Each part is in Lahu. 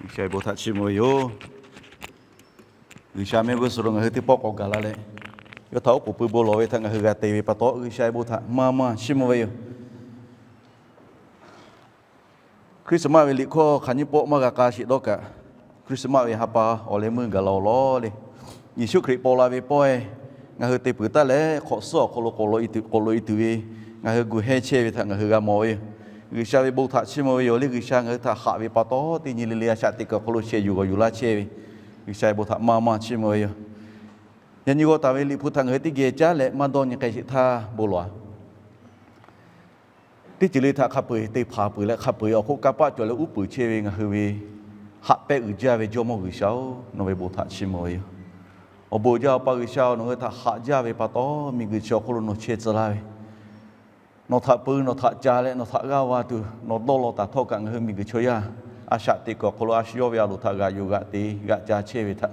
G'uiˬsha ve bon htaꞈ chiˇ mvuh ve yoˬ. G'uiˬsha mehˆ g'uˇ suhˍ lo ngaˬ hui teˇ pawˆ k'awꞈ gaˬ la leh, yawˇ htaꞈ oˉ k'oˍ pui bon lawˬ ve htaꞈ ngaˬ hui g'a te ve pa taw, G'uiˬsha ve bon htaꞈ maˇ maˇ chiˇ mvuh ve yoˬ. Christmas ve liꞈ hkawˇ hk'aˬ nyiˇ pawˆ maˇ g'a k'a sheˍ dawˇ kaꞈ, Christmas ve ha pa awˬ leh meuˇ gaˬ la-oˬ lawˬ le. Yeˍsuˆ Hkriꞈ paw la ve pawehˇ ngaˬ hui te peuˬ taˉ leh, hk'awꞈ suhˉ awˬ hk'aw lo k'awꞈ loꞈ e tuˬ ve ngaˬ hui gu hehnˇ chehˇ ve htaꞈ ngaˬ hui g'a mawˬ ve yoˬ. G'uiˬsha ve bon htaꞈ chiˇ mvuh ve yoˬ le. G'uiˬsha ngaˬ hui htaꞈ haꞈ ve pa taw, teˇ nyi le le a shaꞈ teꞈ kuiˬ awˬ hk'aw lo sheh yuˬ g'awˬ yuˬ laˇ chehˇ ve, G'uiˬsha ve bon htaꞈ maˇ maˇ chiˇ mvuh ve yoˬ. Yaꞈ nyi g'aw taˍ ve liꞈ hpu htaꞈ ngaˬ hui teˇ geh caˉ leh maˇ dawˇ nyi k'ai sheˍ htaˇ bon lawˬ-a. Teˇ ceuˬ le htaꞈ hk'a peu-eˬ te hpanˍ peuˬ leh, hk'a peu-eˬ awˬ hk'oˆ kanˇ paˆ cawˬ leh uˉ peunˍ chehˇ ve ngaˬ hui ve haꞈ pehˆ uiˍ jaˇ ve Jawˇmawˇ G'uiˬsha-oˬ, nawˬ ve bon htaꞈ chiˇ mvuh ve yoˬ. Awˬ bon uiˍ jaˇ, Awˬ pa G'uiˬsha-oˬ, nawˬ hui htaꞈ haꞈ jaˇ ve pa taw, miˬguiˬ chi awˬ hk'oˆ lo nawˬ chehˇ tcuh laˇ ve, nawˬ htaꞈ peu nawˬ htaꞈ ca leh nawˬ htaꞈ g'aˇ va tuˬ nawˬ dawˇ law taˍ htawˇ kaꞈ, ngaˬ hui miˬguiˬ chaw yaˇ a shaꞈ teꞈ kuiˬ awˬ hk'aw lo a shu yawˇ ve a loˍ htaꞈ g'aꞈ yuˬ g'aꞈ te g'aꞈ ca chehˇ ve htaꞈ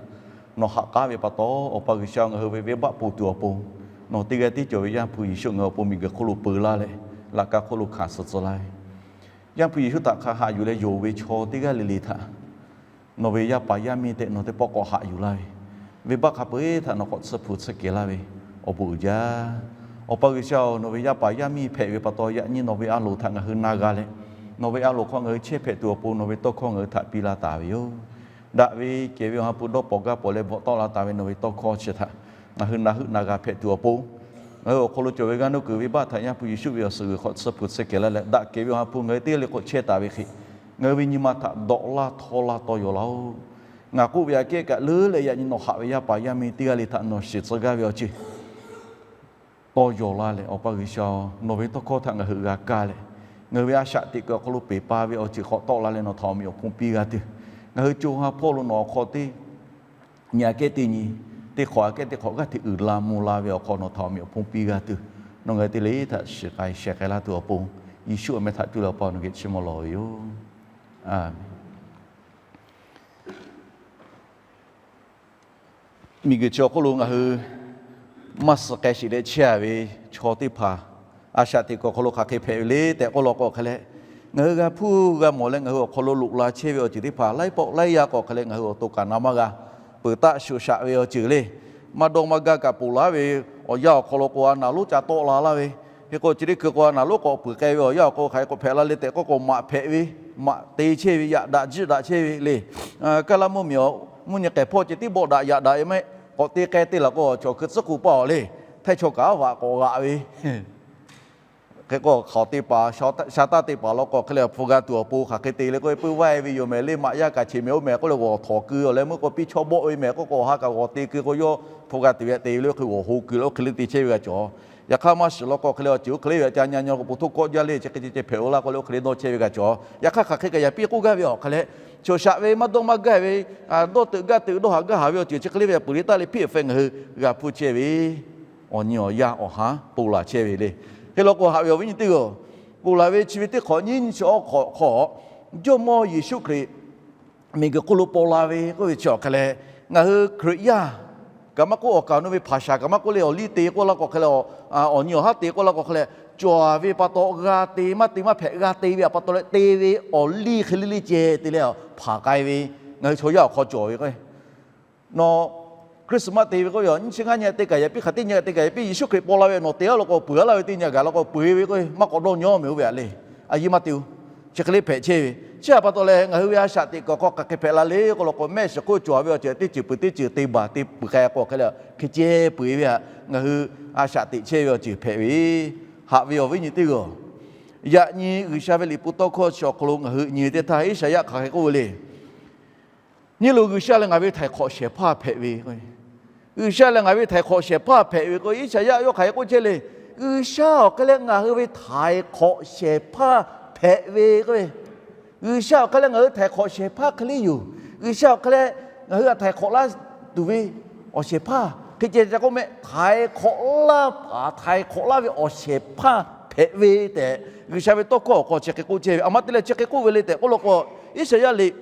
nawˬ haꞈ k'aˉ ve pa taw, Awˬ pa G'uiˬsha-oˬ, ngaˬ hui ve venˇbaˆ ponˬ tuˬ awˬ pon nawˬ teˇ g'aˇ tiˉ cawˬ ve Yaˇ hpu Yeˍsuˆ ngaˬ hui awˬ pon miˬguiˬ hk'oˆ lo peu laˇ leh, laꞈ ka hk'oˆ lo hkanˍ suh tcuh laˇ ve Yaˇ hpu Yeˍsuˆ htaꞈ hk'a haꞈ yuˬ leh yonˍ ve chaw teˇ g'aˇ le le htaꞈ nawˬ ve yaˇ paˍ yaˇ miˇ tehꞈ nawˬ teˇ pawˆ k'awꞈ haꞈ yuˬ laˇ ve, venˇbaˆ hk'a peu-eˬ htaꞈ nawˬ k'awꞈ tsuhˇ hpu tsuhˇ kehˬ laˇ ve awˬ bon uiˍ jaˇ. Awˬ pa G'uiˬsha-oˬ, nawˬ ve yaˇ paˍ yaˇ miˇ hpehꞈ ve pa taw, yaꞈ nyi nawˬ ve a loˍ htaꞈ ngaˬ hui na g'a leh, nawˬ ve a loˍ hk'aw ngaˬ hui chehˇ hpehꞈ tuˬ awˬ pon nawˬ ve tawˇ hkawˇ ngaˬ hui htaꞈ piˇ laˇ taˍ ve yoˬ. Daꞈ ve kehˬ ve Awˬ ha hpu dawˇ pawnˍ gaˇ pawnˍ leh bvuhꞈ tawˆ la taˍ ve nawˬ ve tawˇ hkawˇ chi htaꞈ ngaˬ hui na heuˆ na g'a hpehꞈ tuˬ awˬ pon, ngaˬ hui awˬ hk'aw lo cawˬ ve g'aˇ nuˇ kuiˬ venˇbaˆ htaꞈ Yaˇ hpu Yeˍsuˆ ve awˬ suhˍ g'uiˬ hk'awꞈ tsuhˇ hpu tsuhˇ kehˬ laˇ leh, daꞈ kehˬ ve Awˬ ha hpu ngaˬ hui teˇ g'aˇ le k'o chehˇ taˍ ve hk'e, ngaˬ hui ve nyi ma htaꞈ dawꞈ laˇ htawˇ laˇ tawˇ yaw laˇ-oˬ. Ngaˬ k'oˆ ve aꞈ kehˉ kaꞈ leuˉ leh, yaꞈ nyi nawˬ haꞈ ve yaˇ paˍ yaˇ miˇ teˇ g'aˇ le htaꞈ nawˬ shiˍ tcuh gaˇ ve awˬ ceuˬ tawˇ yaw laˇ leh, Awˬ pa G'uiˬsha-oˬ, nawˬ ve tawˇ hkawˇ htaꞈ ngaˬ hui g'a kaˇ leh, ngaˬ hui ve a shaꞈ teꞈ kuiˬ awˬ hk'aw lo peˬ pa ve awˬ ceuˬ k'awꞈ tawˆ la leh nawˬ htaꞈ awˬ meꞈ awˬ hponˇ piˇ g'a tuˬ, ngaˬ hui co ha hpawˇ lo nawˬ awˬ hk'aw teˇ nyi aꞈ kehˉ teˇ nyi, teˇ hk'awꞈ aꞈ kehˉ teˇ hk'awꞈ g'aˇ hteꞈ uiˍ la mvuh la ve awˬ hk'aw nawˬ htaꞈ awˬ meꞈ awˬ hponˇ piˇ g'a tuˬ, nawˬ ngaˬ hui te le htaꞈ shiˍ k'ai sheh k'ai laˇ tuˬ awˬ pon, Yeˍsuˆ awˬ meh htaꞈ cuˇ leh Awˬ pa nawˬ geh chiˇ mvuh lawˬ ve yoˬ. Aˬ, miˬguiˬ chi awˬ hk'oˆ lo ngaˬ hui maˇ suh k'ai sheˍ leh chehˇ-a ve chaw teˇ hpaˍ, a shaꞈ teꞈ kuiˬ awˬ hk'aw lo hk'aˬ hk'e hpehꞈ ve le tehꞈ k'oˆ law k'o hk'e leh, ngaˬ hui g'a hpuˇ g'a mawˬ leh ngaˬ hui awˬ hk'aw lo loꞈ la chehˇ ve awˬ ceuˬ teˇ hpaˍ laiˉ pawˆ laiˉ yaˇ k'o hk'e leh ngaˬ hui awˬ to kaꞈ na maˇ g'a peuˬ taˆ shuˍ shaꞈ ve awˬ ceuˬ le. Maˇ dawˇ maˇ gaˇ kaꞈ ponˬ laˇ ve awˬ yanˇ awˬ hk'aw lo k'o, a naˍ lonˉ ca tawˆ la laˇ ve, hk'e k'o chi teˇ hkui k'o a naˍ lonˉ k'awꞈ peuˬ k'ai ve awˬ yanˇ awˬ hk'aw lo hk'aˬ hk'e k'awꞈ hpehꞈ la le tehꞈ k'oˆ k'o, maꞈ hpehꞈ ve, maꞈ te chehˇ ve, yaꞈ daꞈ jiˆ daꞈ chehˇ ve le. Kaˇ laˇ mvuhˇmiˬ mvuhˇ nyi k'ehˬ hpawˇ ceh tiˉ bawˆ daꞈ yaꞈ daꞈ e maˇ heˆ. K'awꞈ te k'ai te laˬ k'o, chaw hkui tcuhˉ k'oˍ paˇ awˬ le, htaiˇ chaw kaꞈ vaꞈ k'awꞈ g'aꞈ ve hk'e k'o, hk'aˬ teˇ hpaˍ, sha taˇ teˇ hpaˍ law k'o hk'e leh hpu g'a tuˬ awˬ pon hk'aˬ hk'e te le k'oˆ ve, puiˇ vaˇ e ve yoˬ mehˍ le, maꞈ yaˇ kaꞈ cheꞈ mehˍ oˇ mehˍ k'oˆ leh g'awˬ htawˍ keu awˬ leh meuˇ k'o piˇ chawˇ bawˆ ve mehˍ k'oˆ k'o, awˬ ha kaꞈ g'awˬ te keu k'o, yawˇ hpu g'a tuˬ ve te ve le hk'e g'awˬ ho keu leh oˇ hk'e le te chehˇ ve g'a cawˬ. Yaꞈ hk'aˇ maˇ shiˍ law k'o hk'e leh awˬ ceuˬ oˇ hk'e le ve ca nyi nyi k'o, po htoˇ kawˆ jaˇ le, chi hk'e ceh ceh hpehꞈ-o laˇ k'oˆ leh oˇ hk'e le dawˇ chehˇ ve g'a cawˬ. Yaꞈ hk'aˇ hk'aˬ hk'e kaꞈ yaꞈ piˇ k'oˆ gaˇ ve awˬ hk'e leh, chaw shaꞈ ve maˇ dawˇ maˇ gaˇ ve, dawˇ teuꞈ gaˇ teuꞈ dawˇ haˍ gaˇ haˍ ve awˬ ceuˬ chi hk'e le ve yaꞈ peuˬ le taˇ leh hpiˇ awˬ feh ngaˬ hui g'a hpuˇ chehˇ ve awˬ nyi awˬ yanˇ awˬ ha ponˬ laˬ chehˇ ve le. Hk'e law k'o haꞈ ve awˬ viˉ nyi teˇ g'aˇ, ponˬ laˬ ve chi ve teˇ hk'awꞈ nyiˇ nyi chi awˬ hk'awꞈ hk'aw, Jawˇmawˇ Yeˍsuˆ Hkriꞈ miˬguiˬ hk'oˆ lo paw la ve k'oˆ ve chi awˬ hk'e leh, ngaˬ hui Hkriꞈ yaˇ kaꞈ maˇ k'oˆ, awˬ kaˍ awˬ nu ve hpaˍ shaˍ kaꞈ maˇ k'oˆ le, awˬ liˇ te k'oˆ laˇ k'o hk'e leh, awˬ nyi awˬ haˉ te k'oˆ laˇ k'o hk'e leh, cawˬ ve pa taw g'a te maˇ te maˇ hpehꞈ, g'a te ve pa taw leh te ve awˬ liˇ hk'e le le ceh te leh hpanˍ k'ai ve, ngaˬ hui chaw yaˇ awˬ hk'aw cawˬ ve k'o, nawˬ Christmas te ve k'oˆ ve, nyiˇ chi ngaˇ nyi te kaꞈ yaꞈ piˇ, hk'aˬ teˇ nyi te kaꞈ yaꞈ piˇ, Yeˍsuˆ Hkriꞈ paw la ve nawˬ te-a law k'o peuˬ-a laˇ ve teˇ nyi gaˬ law k'o peuˬ ve k'o, maˇ k'awꞈ dawˇ nyi-a mehˍ oˇ ve aꞈ le. A yiˇ maˇ te-o. Chi hk'e le hpehꞈ chehˇ ve, chi htaꞈ pa taw leh ngaˬ hui ve a shaꞈ teꞈ kuiˬ hk'aw hk'aˬ hk'e hpehꞈ la le k'oˆ law k'o, mehˆ shiˍ hk'oˆ cawˬ ve awˬ ceuˬ teˇ ceuˬ peuˬ teˇ ceuˬ te baˬ te peuˬ k'ai k'o hk'e leh hk'e ceh peuˬ ve htaꞈ ngaˬ hui a shaꞈ teꞈ chehˇ ve awˬ ceuˬ hpehꞈ ve, haꞈ ve awˬ viˉ nyi teˇ g'aˇ. Yaꞈ nyi G'uiˬsha ve liꞈ hpu tawˇ hkawˇ chi awˬ hk'aw lo ngaˬ hui nyi teˇ htaˇ, Iˉsaˍyaˆ hk'aˬ hk'e k'oˆ ve le. Nyi loˬ, G'uiˬsha lehˬ ngaˬ ve htaiˍ hk'awꞈ shehˍ hpaˇ hpehꞈ ve. G'uiˬsha lehˬ ngaˬ ve htaiˍ hk'awꞈ shehˍ hpaˇ hpehꞈ ve k'o, Iˉsaˍyaˆ yawˇ hk'aˬ hk'e k'oˆ chehˇ le. G'uiˬsha awˬ hk'e leh ngaˬ hui ve htaiˍ hk'awꞈ shehˍ hpaˇ hpehꞈ ve k'o, G'uiˬsha awˬ hk'e leh ngaˬ hui htaiˍ hk'awꞈ shehˍ hpaˇ hk'e le yoˬ. G'uiˬsha awˬ hk'e leh ngaˬ hui htaꞈ htaiˍ hk'awꞈ laˇ tuˬ ve awˬ shehˍ hpaˇ hk'e ceh ca k'oˆ mehˆ, htaiˍ hk'awꞈ laˇ hpaˍ, htaiˍ hk'awꞈ laˇ ve awˬ shehˍ hpaˇ hpehꞈ ve tehꞈ, G'uiˬsha ve tawˇ hkawˇ awˬ hk'aw chi hk'e k'oˆ chehˇ ve. Aˬ ma te leh chi hk'e k'oˆ ve le tehꞈ k'oˆ law k'o, Iˉsaˍyaˆ liꞈ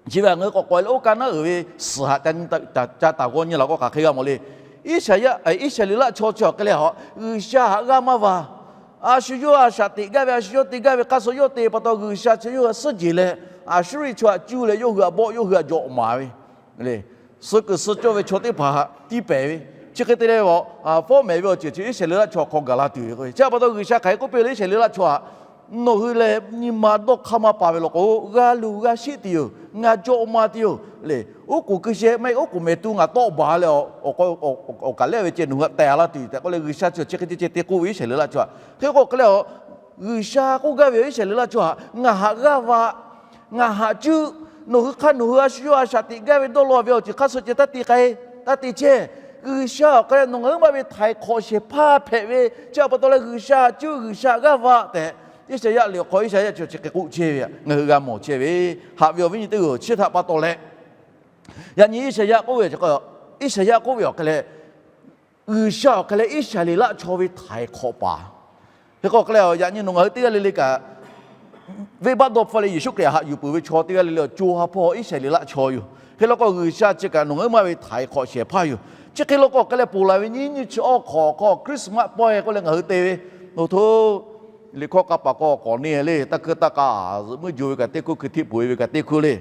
chi ve ngaˬ hui k'awꞈ k'awꞈ e leh oˇ kaˇ naˉ uiˍ ve suhˍ haꞈ ca taˍ g'aw nyi laˬ k'o hk'aˬ hk'e g'a mawˬ le. Iˉsaˍyaˆ, Iˉsaˍreˍlaˆ chaw chi awˬ hk'e leh a, G'uiˬsha haꞈ g'aˇ maˇ va. A shu yawˇ a shaꞈ teꞈ gaˇ ve, a shu yawˇ te gaˇ ve hk'aˇ suh yawˇ te pa taw, G'uiˬsha chi yawˇ hui suhˉ jeˬ leh Aˍsuˇriˆ chaw htaꞈ cuˇ leh yawˇ hui htaꞈ bawˆ, yawˇ hui htaꞈ jawꞈ maˍ ve le. Suh kuiˬ suh cawˇ ve chaw teˇ hpaˍ htaꞈ tiˇ pehˍ ve, chi hk'e te leh a, fawˉ mehˍ ve awˬ ceuˬ chi Iˉsaˍreˍlaˆ chaw hk'aw gaˬ la tuˬ ve k'o, chi pa taw G'uiˬsha hk'aˬ hk'e k'oˆ piˇ le, Iˉsaˍreˍlaˆ chaw htaꞈ, nawˬ hui lehˬ nyi ma dawˇ hk'aˇ maˇ pa ve law k'o, g'a luˬ g'a sheˆ tuˬ yoˬ. Ngaˬ jawꞈ maˍ tuˬ yoˬ le. Oˉ k'oˍ keu sheh maˇ heˆ, oˉ k'oˍ mehˍ tu ngaˬ tawˆ baˬ leh, awˬ kaˍ lehˆ ve ceh nawˬ hui htaꞈ tehˬ la tuˬ yoˬ tehꞈ k'oˆ leh, G'uiˬsha chi hk'e ceh ceh te k'oˆ ve Iˉsaˍreˍlaˆ chaw htaꞈ. Hk'e k'o hk'e leh a, G'uiˬsha k'oˆ gaˇ ve Iˉsaˍreˍlaˆ chaw htaꞈ, Ngaˬ htaꞈ g'aˇ va, ngaˬ htaꞈ cuˇ, nawˬ hui hk'aˇ nawˬ hui a shu yawˇ a shaꞈ teꞈ gaˇ ve dawˇ law ve awˬ ceuˬ hk'aˇ suh ceh taˇ te k'ai, taˇ te chehˇ. G'uiˬsha awˬ hk'aˇ lehˬ nawˬ ngaˬ huiˉ maˇ ve htaiˍ hk'awꞈ shehˍ hpaˇ hpehꞈ ve, chi pa taw leh G'uiˬsha htaꞈ cuˇ, G'uiˬsha htaꞈ g'aˇ va tehꞈ, Iˉsaˍyaˆ liꞈ awˬ hk'aw Iˉsaˍyaˆ chi hk'e k'oˆ chehˇ ve ngaˬ hui g'a mawˬ chehˇ ve. Haꞈ ve awˬ viˉ nyi teˇ hpaˍ-oˬ, chi htaꞈ pa taw leh yaꞈ nyi Iˉsaˍyaˆ k'oˆ ve, Iˉsaˍyaˆ k'oˆ ve awˬ hk'e leh, G'uiˬsha awˬ hk'e leh Iˉsaˍreˍlaˆ chaw ve htaiˍ hk'awꞈ paˍ. Hk'e k'o hk'e leh yaꞈ nyi nawˬ ngaˬ hui teˇ g'aˇ le le kaꞈ, venˇbaˆ dawˇ hpfuhˇ leh Yeˍsuˆ Hkriꞈ haꞈ yuˬ peuˬ ve chaw teˇ g'aˇ le le awˬ co ha hpawˇ Iˉsaˍreˍlaˆ chaw yoˬ. Hk'e law k'o G'uiˬsha chi kaꞈ nawˬ ngaˬ huiˉ maˇ ve htaiˍ hk'awꞈ shehˍ hpaˇ yoˬ. Chi hk'e law k'o hk'e leh ponˬ laˬ ve nyiˇ nyi chi awˇ hk'awꞈ hk'aw Christmas pawehˇ k'oˆ leh ngaˬ hui te ve, oˇ htoˇ, liꞈ hkawˇ k'a paˍ k'aw k'awꞈ neˇ le, taˇ hkuiˇ taˇ k'a, zuhꞈ muiˉ jo ve kaꞈ teˇ hkui, hkui htiˆ peuˬ e ve kaꞈ teˇ hkui le.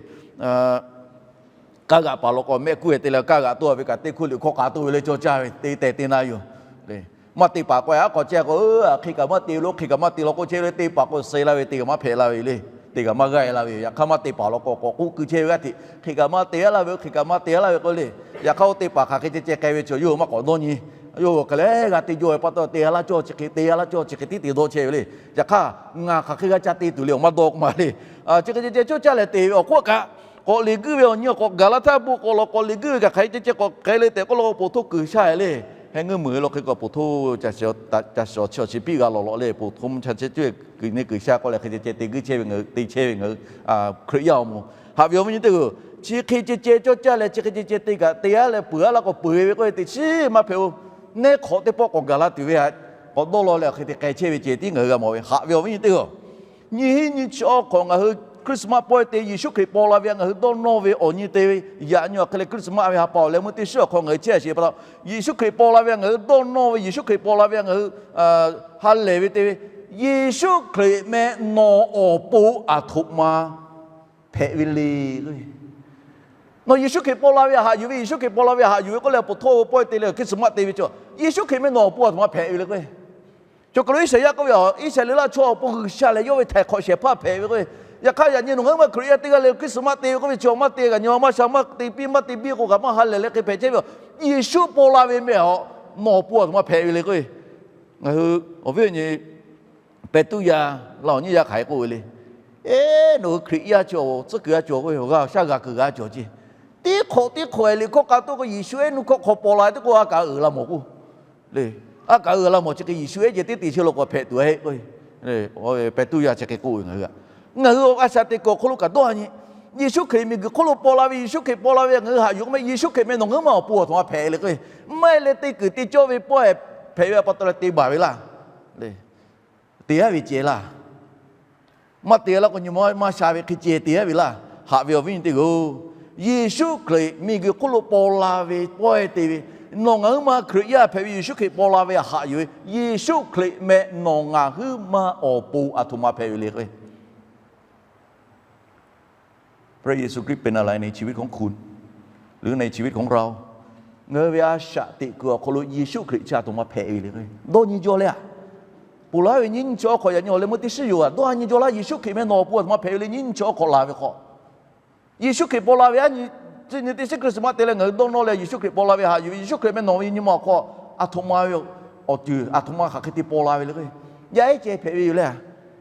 Kaˇ g'aꞈ paˍ law k'o mehˆ kuˇ e te leh kaˇ g'aꞈ toˇ ve kaꞈ teˇ hkui liꞈ hkawˇ k'a toˇ ve le cawˇ caˇ ve te tehˬ te na yoˬ. Maˇ te paˍ k'o aˉ k'awꞈ ceh k'o, hk'e kaꞈ maˇ te lo, hk'e kaꞈ maˇ te law k'o chehˇ ve le, te paˍ k'o suh laˇ ve, te kaꞈ maˇ hpehꞈ la ve le, te kaꞈ maˇ g'aˇ e la ve. Yaꞈ hk'aˇ maˇ te paˍ law k'o k'awꞈ k'oˆ keu chehˇ ve g'aˇ hteꞈ, hk'e kaꞈ maˇ te laˇ ve, hk'e kaꞈ maˇ te laˇ ve k'o le. Yaꞈ hk'aˇ oˇ te paˍ hk'aˬ hk'e ceh ceh k'ai ve chaw yawˇ maˇ k'awꞈ dawˇ nyi. Yawˇ hk'e leh g'a te jaw ve pa taw te a laˇ cawˇ, chi hk'e te a laˇ cawˇ, chi hk'e tiˉ te dawˇ chehˇ ve le. Yaꞈ hk'aˇ ngaˬ hk'aˬ hk'e g'a ca te tuˬ le, awˬ maˇ dawˇ k'o ma le. Chi hk'e ceh ceh cawˇ caˇ leh te ve awˬ hk'oˆ kaꞈ, k'awꞈ leˬ guiˇ ve awˬ nyi awˬ k'awꞈ gaˬ la htaˇ bon k'awꞈ lawꞈ k'awꞈ leˬ guiˇ ve kaꞈ hk'aˬ hk'e ceh ceh k'awꞈ k'ai le tehꞈ k'oˆ law k'o, poˬ htoˇ kuiˬ sha le. Heh ngeuˇ meuˬ ve law hk'e k'o poˬ htoˇ ca shiˍ awˬ chi piˇ g'a lawꞈ lawꞈ le, poˬ htoˇ mvuhˇ cha chehˇ cuˇ kuiˬ neˇ kuiˬ sha k'oˆ leh hk'e ceh ceh te guiˇ chehˇ ve ngaˬ hui te chehˇ ve ngaˬ hui Hkriꞈ yaˇ awˬ moˍ. Haꞈ ve awˬ viˉ nyi teˇ hpaˍ-oˬ, chi hk'e ceh ceh cawˇ caˇ leh chi hk'e ceh ceh te kaꞈ te a leh peuˬ a laˇ k'o peuˬ e ve k'oˆ ve teꞈ chiˉ maˇ hpehꞈ-o. Neˇ hk'awꞈ teˇ pawˆ k'awꞈ gaˬ la tuˬ ve htaꞈ k'awꞈ dawˇ law leh awˬ hk'e te k'ai chehˇ ve ceh tiˉ ngaˬ hui g'a mawˬ ve. Haꞈ ve awˬ viˉ nyi teˇ hpaˍ-oˬ, nyiˇ hinˉ nyiˇ chi awˇ hk'awꞈ ngaˬ hui Christmas pawehˇ te Yeˍsuˆ Hkriꞈ paw la ve htaꞈ ngaˬ hui dawˇ nawˇ ve awˬ nyi te ve, yaꞈ nyi awˬ hk'e leh Christmas ve ha pa awˬ leh meuˇ teˇ shiˉ awˬ hk'aw ngaˬ hui chehˇ a sheˍ pa taw, Yeˍsuˆ Hkriꞈ paw la ve htaꞈ ngaˬ hui dawˇ nawˇ ve, Yeˍsuˆ Hkriꞈ paw la ve htaꞈ ngaˬ hui ha lehˬ ve te ve, Yeˍsuˆ Hkriꞈ meh nawˬ awˬ pon aˬ htoꞈ ma hpehꞈ ve le. Nawˬ Yeˍsuˆ Hkriꞈ paw la ve htaꞈ haꞈ yuˬ ve, Yeˍsuˆ Hkriꞈ paw la ve htaꞈ haꞈ yuˬ ve k'oˆ leh, poˬ htoˇ pawehˇ te leh Christmas te ve chaw, Yeˍsuˆ Hkriꞈ meh nawˬ awˬ pon aˬ htoꞈ ma hpehꞈ ve le k'o, chaw kaˬ lo Iˉsaˍyaˆ k'oˆ ve, Iˉsaˍreˍlaˆ chaw awˬ pon G'uiˬsha lehˬ yawˇ ve htaiˍ hk'awꞈ shehˍ hpaˇ hpehꞈ ve k'o, yaꞈ hk'aˇ yaꞈ nyi nawˬ ngaˬ huiˉ maˇ Hkriꞈ yaˇ teˇ g'aˇ le Christmas te ve k'oˆ ve chi awˬ maˇ te g'a nyi, maˇ sha maˇ te piˇ maˇ te biˇ k'o kaꞈ maˇ ha lehˬ leh hk'e hpehꞈ chehˇ ve. Yeˍsuˆ paw la ve meh a, nawˬ awˬ pon aˬ htoꞈ ma hpehꞈ ve le k'o, ngaˬ hui awˬ viˉ awˬ nyi Peˍtuˇ yaˇ laˇ awˬ nyiˇ yaˇ hk'aˬ hk'e k'oˆ ve le. Eˉ, nawˬ hui Hkriꞈ yaˇ chi awˬ tcuhˉ kuiˬ a cawˬ k'o, awˬ g'aˇ shaˉ g'a kuiˬ g'a cawˬ ce. Teˇ hk'awꞈ teˇ hk'awꞈ e liꞈ hkawˇ k'a toˆ k'o, Yeˍsuˆ ehˉ nuˇ hkawˇ hk'aw paw la ve teˇ k'o, a kaꞈ uiˍ la mawˬ k'o le. A kaꞈ uiˍ la mawˬ chi hk'e Yeˍsuˆ ehˉ ceh teˇ te chi lo k'awꞈ hpehꞈ tuˬ a heˆ k'o, Peˍtuˇ yaˇ chi hk'e k'oˆ ve ngaˬ hui a. Ngaˬ hui a shaꞈ teꞈ kuiˬ awˬ hk'aw lo kaꞈ dawˇ a nyi. Yeˍsuˆ Hkriꞈ miˬguiˬ hk'oˆ lo paw la ve, Yeˍsuˆ Hkriꞈ paw la ve ngaˬ hui haꞈ yuˬ k'o meh, Yeˍsuˆ Hkriꞈ meh nawˬ ngaˬ huiˉ maˇ awˬ pon aˬ htoꞈ ma hpehꞈ le k'o, maˇ heˆ leh te kuiˬ te cawˇ ve pawehˇ hpehꞈ ve pa taw leh te baˬ ve laˇ. Te aˉ ve ceh laˇ. Maˇ te laˇ k'o nyi ma maˇ sha ve hk'e ceh te aˉ ve laˇ. Haꞈ ve awˬ viˉ nyi teˇ hpaˍ-oˬ, Yeˍsuˆ Hkriꞈ miˬguiˬ hk'oˆ lo paw la ve pawehˇ te ve, nawˬ ngaˬ huiˉ maˇ Hkriꞈ yaˇ hpehꞈ ve Yeˍsuˆ Hkriꞈ paw la ve htaꞈ haꞈ yuˬ ve, Yeˍsuˆ Hkriꞈ meh nawˬ ngaˬ huiˉ maˇ awˬ pon aˬ htoꞈ ma hpehꞈ ve le k'o พระเยซูคริสต์เป็นอะไรในชีวิตของคุณ หรือในชีวิตของเรา Ngaˬ hui ve a shaꞈ teꞈ kuiˬ awˬ hk'aw lo Yeˍsuˆ Hkriꞈ chi aˬ htoꞈ ma hpehꞈ ve le k'o, dawˇ nyi jaw leh a, ponˬ laˬ ve nyiˇ nyi chi awˬ hk'awꞈ yaꞈ nyi awˬ leh meuˇ teˇ shiˉ yoˬ a, dawˇ nyi jaw laˇ, Yeˍsuˆ Hkriꞈ meh nawˬ awˬ pon aˬ htoꞈ ma hpehꞈ ve le, nyiˇ nyi chi awˬ hk'awꞈ laˬ ve hk'aw, Yeˍsuˆ Hkriꞈ paw la ve a nyi, nyi teˇ shiˉ Christmas te leh ngaˬ hui dawˇ nawˇ leh Yeˍsuˆ Hkriꞈ paw la ve haꞈ yuˬ ve, Yeˍsuˆ Hkriꞈ meh nawˬ ve nyi ma awˬ hk'aw aˬ htoꞈ ma ve awˬ ceuˬ aˬ htoꞈ ma hk'aˬ hk'e te paw la ve le k'o, yaˇ ehˉ ceh hpehꞈ ve yoˬ leh,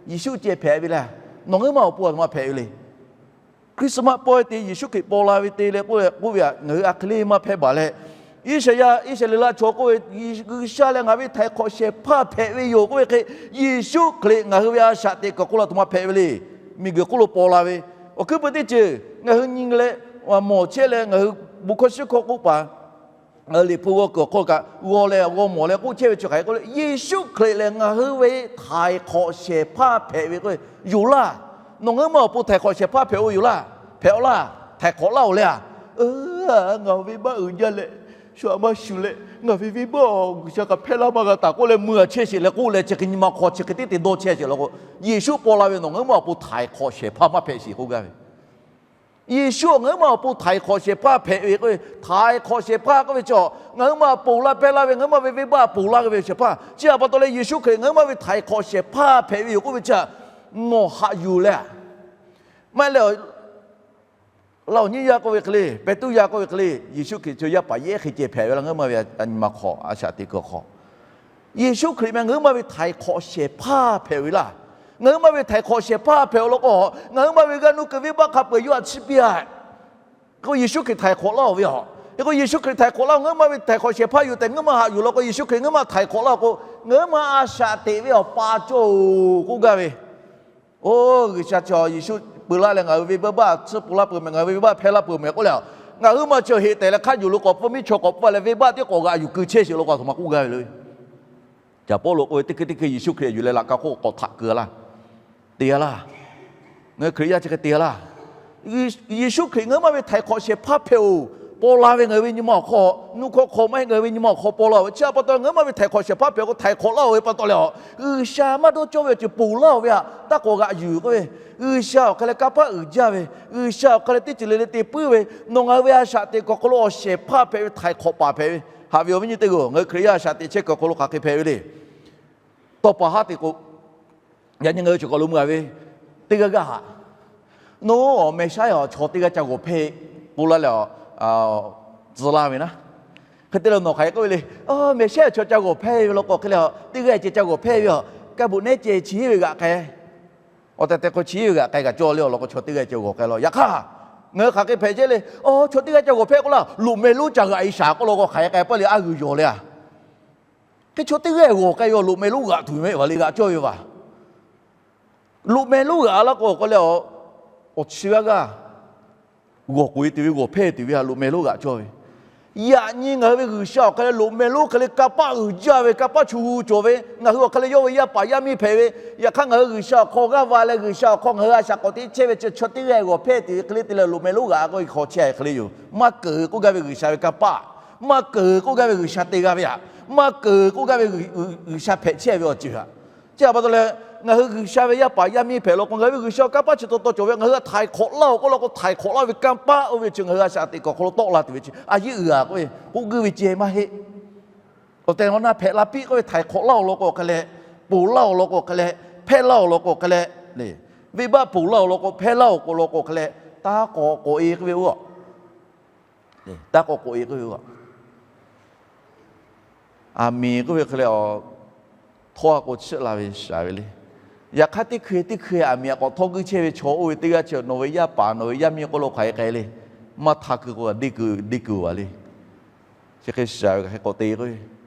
Yeˍsuˆ ceh hpehꞈ ve leh, nawˬ ngaˬ huiˉ maˇ awˬ pon aˬ htoꞈ ma hpehꞈ ve le. Christmas pawehˇ te Yeˍsuˆ Hkriꞈ paw la ve te leh k'oˆ ve htaꞈ ngaˬ hui a hk'e le maˇ hpehˇ baˬ leh, Iˉsaˍyaˆ, Iˉsaˍreˍlaˆ chaw k'oˆ ve, G'uiˬsha lehˬ ngaˬ ve htaiˍ hk'awꞈ shehˍ hpaˇ hpehꞈ ve yoˬ k'oˆ ve hk'e, Yeˍsuˆ Hkriꞈ ngaˬ hui ve a shaꞈ teꞈ kuiˬ awˬ hk'oˆ lo aˬ htoꞈ ma hpehꞈ ve le. Miˬguiˬ hk'oˆ lo paw la ve, awˬ hkuiˉ puiˍ teˇ ceuˬ ngaˬ hui nyi leh mawˬ chehˇ leh ngaˬ hui bon hkawˇ shiˉ hkawˇ k'oˆ paˍ Liꞈ hpu g'aw kuiˬ awˬ hk'aw kaꞈ g'aw leh g'aw mawˬ leh k'oˆ chehˇ ve chi hk'aˬ hk'e k'oˆ le, Yeˍsuˆ Hkriꞈ lehˬ ngaˬ hui ve htaiˍ hk'awꞈ shehˍ hpaˇ hpehꞈ ve k'o, yoˬ laˇ. Nawˬ ngaˬ huiˉ maˇ awˬ pon htaiˍ hk'awꞈ shehˍ hpaˇ hpehꞈ-o yoˬ laˇ. Hpehꞈ-aw laˇ. Htaiˍ hk'awꞈ laˇ-oˬ leh a, ngaˬ ve maˇ uiˍ jaˇ leh, shu aꞈ maˇ shuˍ leh ngaˬ ve venˇbaˆ G'uiˬsha kaꞈ hpehˇ laˇ maˇ g'a taˍ k'oˆ leh mui a chehˇ sheˍ leh k'oˆ leh chi hk'e nyi ma hk'aw chi hk'e tiˉ te dawˇ chehˇ sheˍ law k'o, Yeˍsuˆ paw la ve nawˬ ngaˬ huiˉ maˇ awˬ pon htaiˍ hk'awꞈ shehˍ hpaˇ maˇ hpehꞈ sheˍ k'oˆ gaˇ ve Yeˍsuˆ ngaˬ huiˉ ma awˬ pon htaiˍ hk'awꞈ shehˍ hpaˇ hpehꞈ ve k'oˆ ve, htaiˍ hk'awꞈ shehˍ hpaˇ k'oˆ ve chi, ngaˬ huiˉ ma ponˬ laˇ hpehˇ laˇ ve, ngaˬ huiˉ ma ve venˇbaˆ ponˬ laˇ ve shehˍ hpaˇ. Chi htaꞈ pa taw leh Yeˍsuˆ Hkriꞈ ngaˬ huiˉ ma ve htaiˍ hk'awꞈ shehˍ hpaˇ hpehꞈ ve yoˬ k'oˆ ve chi htaꞈ nawˬ haꞈ yuˬ leh, maˇ heˆ leh, Laˇ awˬ nyiˇ yaˇ k'oˆ ve hk'e le, pehˬ tuˉ yaˇ k'oˆ ve hk'e le, Yeˍsuˆ Hkriꞈ chi yaˇ paˍ yehˉ hk'e ceh hpehꞈ ve laˇ, ngaˬ huiˉ ma ve a nyi ma hk'aw, a shaꞈ teꞈ kuiˬ hk'aw, Yeˍsuˆ Hkriꞈ meh ngaˬ huiˉ ma ve htaiˍ hk'awꞈ shehˍ hpaˇ hpehꞈ ve laˇ. Ngaˬ huiˉ ma ve htaiˍ hk'awꞈ shehˍ hpaˇ hpehꞈ awˬ lawn k'o, ngaˬ huiˉ ma ve g'aˇ nuˇ kuiˬ venˇbaˆ hk'a peu-eˬ yawˇ htaꞈ chiˇ piˇ-a. K'o Yeˍsuˆ Hkriꞈ htaiˍ hk'awꞈ laˇ-oˬ ve yoˬ. K'o Yeˍsuˆ Hkriꞈ htaiˍ hk'awꞈ laˇ-oˬ, ngaˬ huiˉ ma ve htaiˍ hk'awꞈ shehˍ hpaˇ yoˬ tehꞈ ngaˬ huiˉ ma haꞈ yuˬ law k'o, Yeˍsuˆ Hkriꞈ ngaˬ huiˉ ma htaiˍ hk'awꞈ laˇ-oˬ k'o, ngaˬ huiˉ ma a shaꞈ teꞈ ve awˬ pa cawˇ-oˬ k'oˆ gaˇ ve. Oˇ, G'uiˬsha chi Yeˍsuˆ peu laˇ leh ngaˬ hui ve venˇbaˆ tsuhˇ pon laˇ peuˬ mehˍ, ngaˬ hui ve venˇbaˆ hpehˇ laˇ peuˬ mehˍ k'oˆ leh, ngaˬ huiˉ ma chi heꞈ tehˬ leh hk'a yuˬ lo k'awꞈ pfuhˇ miˇ chaw k'awꞈ pfuhˇ leh venˇbaˆ tiˉ k'awꞈ g'aꞈ yuˬ keu chehˇ sheˍ law k'o, a htoꞈ ma k'oˆ gaˇ ve le. Caˍ Pawˇluꞈ k'oˆ ve, teˇ hkui teˇ hkui Yeˍsuˆ Hkriꞈ yuˬ leh laꞈ ka hk'oˆ k'awꞈ htaꞈ keu laˇ. Te g'a laˇ. Ngaˬ hui Hkriꞈ yaˇ chi hk'e te g'a laˇ. Yeˍsuˆ Hkriꞈ ngaˬ huiˉ ma ve htaiˍ hk'awꞈ shehˍ hpaˇ hpehꞈ-oˬ, paw la ve ngaˬ hui ve nyi ma awˬ hk'aw, nuˇ hkawˇ hk'aw maˇ heˆ, ngaˬ hui ve nyi ma awˬ hk'aw paw la-oˬ ve. Chi htaꞈ pa taw ngaˬ huiˉ ma ve htaiˍ hk'awꞈ shehˍ hpaˇ hpehꞈ k'o htaiˍ hk'awꞈ laˇ-oˬ ve pa taw leh, a, G'uiˬsha maˇ dawˇ cawˇ ve awˬ ceuˬ ponˬ laˇ-oˬ ve htaꞈ taˇ k'awꞈ g'aꞈ yuˬ k'oˆ ve, G'uiˬsha awˬ hk'aˇ leh kanˇ paˆ uiˍ jaˇ ve, G'uiˬsha awˬ hk'aˇ leh teˇ ceuˬ le le te puiˉ ve, nawˬ ngaˬ hui ve a shaꞈ teꞈ kuiˬ awˬ hk'aw lo awˬ shehˍ hpaˇ hpehꞈ ve htaiˍ hk'awꞈ paˍ hpehꞈ ve, haꞈ ve awˬ viˉ nyi teˇ g'aˇ, ngaˬ hui Hkriꞈ yaˇ a shaꞈ teꞈ chehˇ kuiˬ awˬ hk'aw lo hk'aˬ hk'e hpehꞈ ve le. Tawˇ pa haˉ te k'o, yaꞈ nyi ngaˬ hui chi k'awꞈ lo mvuh-a ve, teˇ g'aˇ g'aˇ haꞈ, nawˬ Mehˍsaˆyaꞈ awˬ chaw teˇ g'aˇ ca g'awˬ hpehˇ k'oˆ laˇ leh, tcuh laˇ ve naˉ. Hk'e te leh nawˬ hk'aˬ hk'e k'oˆ ve le, Mehˍsaˆyaꞈ awˬ chaw ca g'awˬ hpehˇ ve law k'o hk'e le, teˇ g'aˇ ceh ca g'awˬ hpehˇ ve a, kaˇ buꞈ nehˉ ceh chi hiˉ ve g'aꞈ k'ai, awˬ tehˬ tehˬ k'o chi hiˉ ve g'aꞈ k'ai kaꞈ cawˇ le awˬ lawn k'o chaw teˇ g'aˇ ceh g'awˬ k'ai law. Yaꞈ hk'aˇ, ngaˬ hui hk'aˬ hk'e hpehꞈ chehˇ le, a, chaw teˇ g'aˇ ca g'awˬ hpehˇ k'oˆ laˇ, loꞈ meh lonˉ ca g'aꞈ-e shaˍ k'oˆ law k'o, hk'aˬ hk'e k'ai pawˆ le a g'uiˬ yawˬ le a. Hk'e chaw teˇ g'aˇ g'awˬ k'ai ve awˬ loꞈ meh lonˉ g'aꞈ tuˬ ve maˇ heˆ, a le g'aꞈ cawˇ ve vaˬ. Loꞈ meh lonˉ g'aꞈ-a laˇ k'o k'o leh, awˬ chi g'aˇ g'aˇ g'awˬ k'oꞈ-e tuˬ ve, g'awˬ hpehˇ tuˬ ve a loꞈ meh lonˉ g'aꞈ cawˇ ve. Yaꞈ nyi ngaˬ hui ve G'uiˬsha awˬ hk'aˇ leh loꞈ meh lonˉ hk'e le kanˇ paˆ uiˍ jaˇ ve, kanˇ paˆ chu hu cawˬ ve, ngaˬ hui awˬ hk'aˇ leh yawˇ ve yaˇ paˍ yaˇ miˇ hpehꞈ ve, yaꞈ hk'aˇ ngaˬ hui G'uiˬsha awˬ hk'aw g'aˇ va leh G'uiˬsha awˬ hk'aw ngaˬ hui a shaꞈ k'awꞈ teꞈ chehˇ ve chi chaw teˇ g'aˇ g'awˬ hpehˇ tuˬ ve hk'e le te leh loꞈ meh lonˉ g'aꞈ k'oˆ ve hk'aw chehˇ hk'e le yoˬ. Maˇ keunˍ k'oˆ gaˇ ve G'uiˬsha ve kanˇ paˆ, maˇ keunˍ k'oˆ gaˇ ve G'uiˬsha te g'a ve htaꞈ, maˇ keunˍ k'oˆ gaˇ ve G'uiˬsha hpehꞈ chehˇ ve awˬ ceuˬ htaꞈ. Chi htaꞈ pa taw leh, ngaˬ hui G'uiˬsha ve yaˇ paˍ yaˇ miˇ hpehꞈ law k'o, ngaˬ hui ve G'uiˬsha kanˇ paˆ chi taw taw cawˬ ve, ngaˬ hui htaꞈ htaiˍ hk'awꞈ laˇ-oˬ k'oˆ law k'o, htaiˍ hk'awꞈ laˇ-oˬ ve kanˇ paˆ oˇ ve chi ngaˬ hui a shaꞈ teꞈ kuiˬ awˬ hk'aw lo tawˆ la tuˬ ve chi a yeˇ uiˍ-a k'oˆ ve, k'oˆ guiˇ ve ceh maˇ heˆ. Awˬ tehˬ awˬ na hpehꞈ la piˇ k'oˆ ve htaiˍ hk'awꞈ laˇ-oˬ law k'o hk'e leh, ponˬ laˇ-oˬ law k'o hk'e leh, hpehˇ laˇ-oˬ law k'o hk'e leh, venˇbaˆ ponˬ laˇ-oˬ law k'o, hpehˇ laˇ-oˬ k'o law k'o hk'e leh, taˇ k'awꞈ k'oꞈ-e k'oˆ ve oˇ, taˇ k'awꞈ k'oꞈ-e k'oˆ ve oˇ, aˬ miˍ k'oˆ ve hk'e leh, htawˇ a k'o chiˆ la ve shaˍ ve le. Yaꞈ hk'aˇ teˇ hkui teˇ hkui aˬ miˍ a k'awꞈ htawˇ guiˇ chehˇ ve chaw oˇ ve teˇ g'aˇ chi nawˬ ve yaˇ paˍ nawˬ ve yaˇ miˇ k'oˆ lo hk'aˬ hk'e k'ai le. Maˇ htaˇ kuiˬ k'o deˇ kuiˬ deˇ kuiˬ-a le. Chi hk'e shaˍ ve kaꞈ hk'e k'awꞈ te k'o,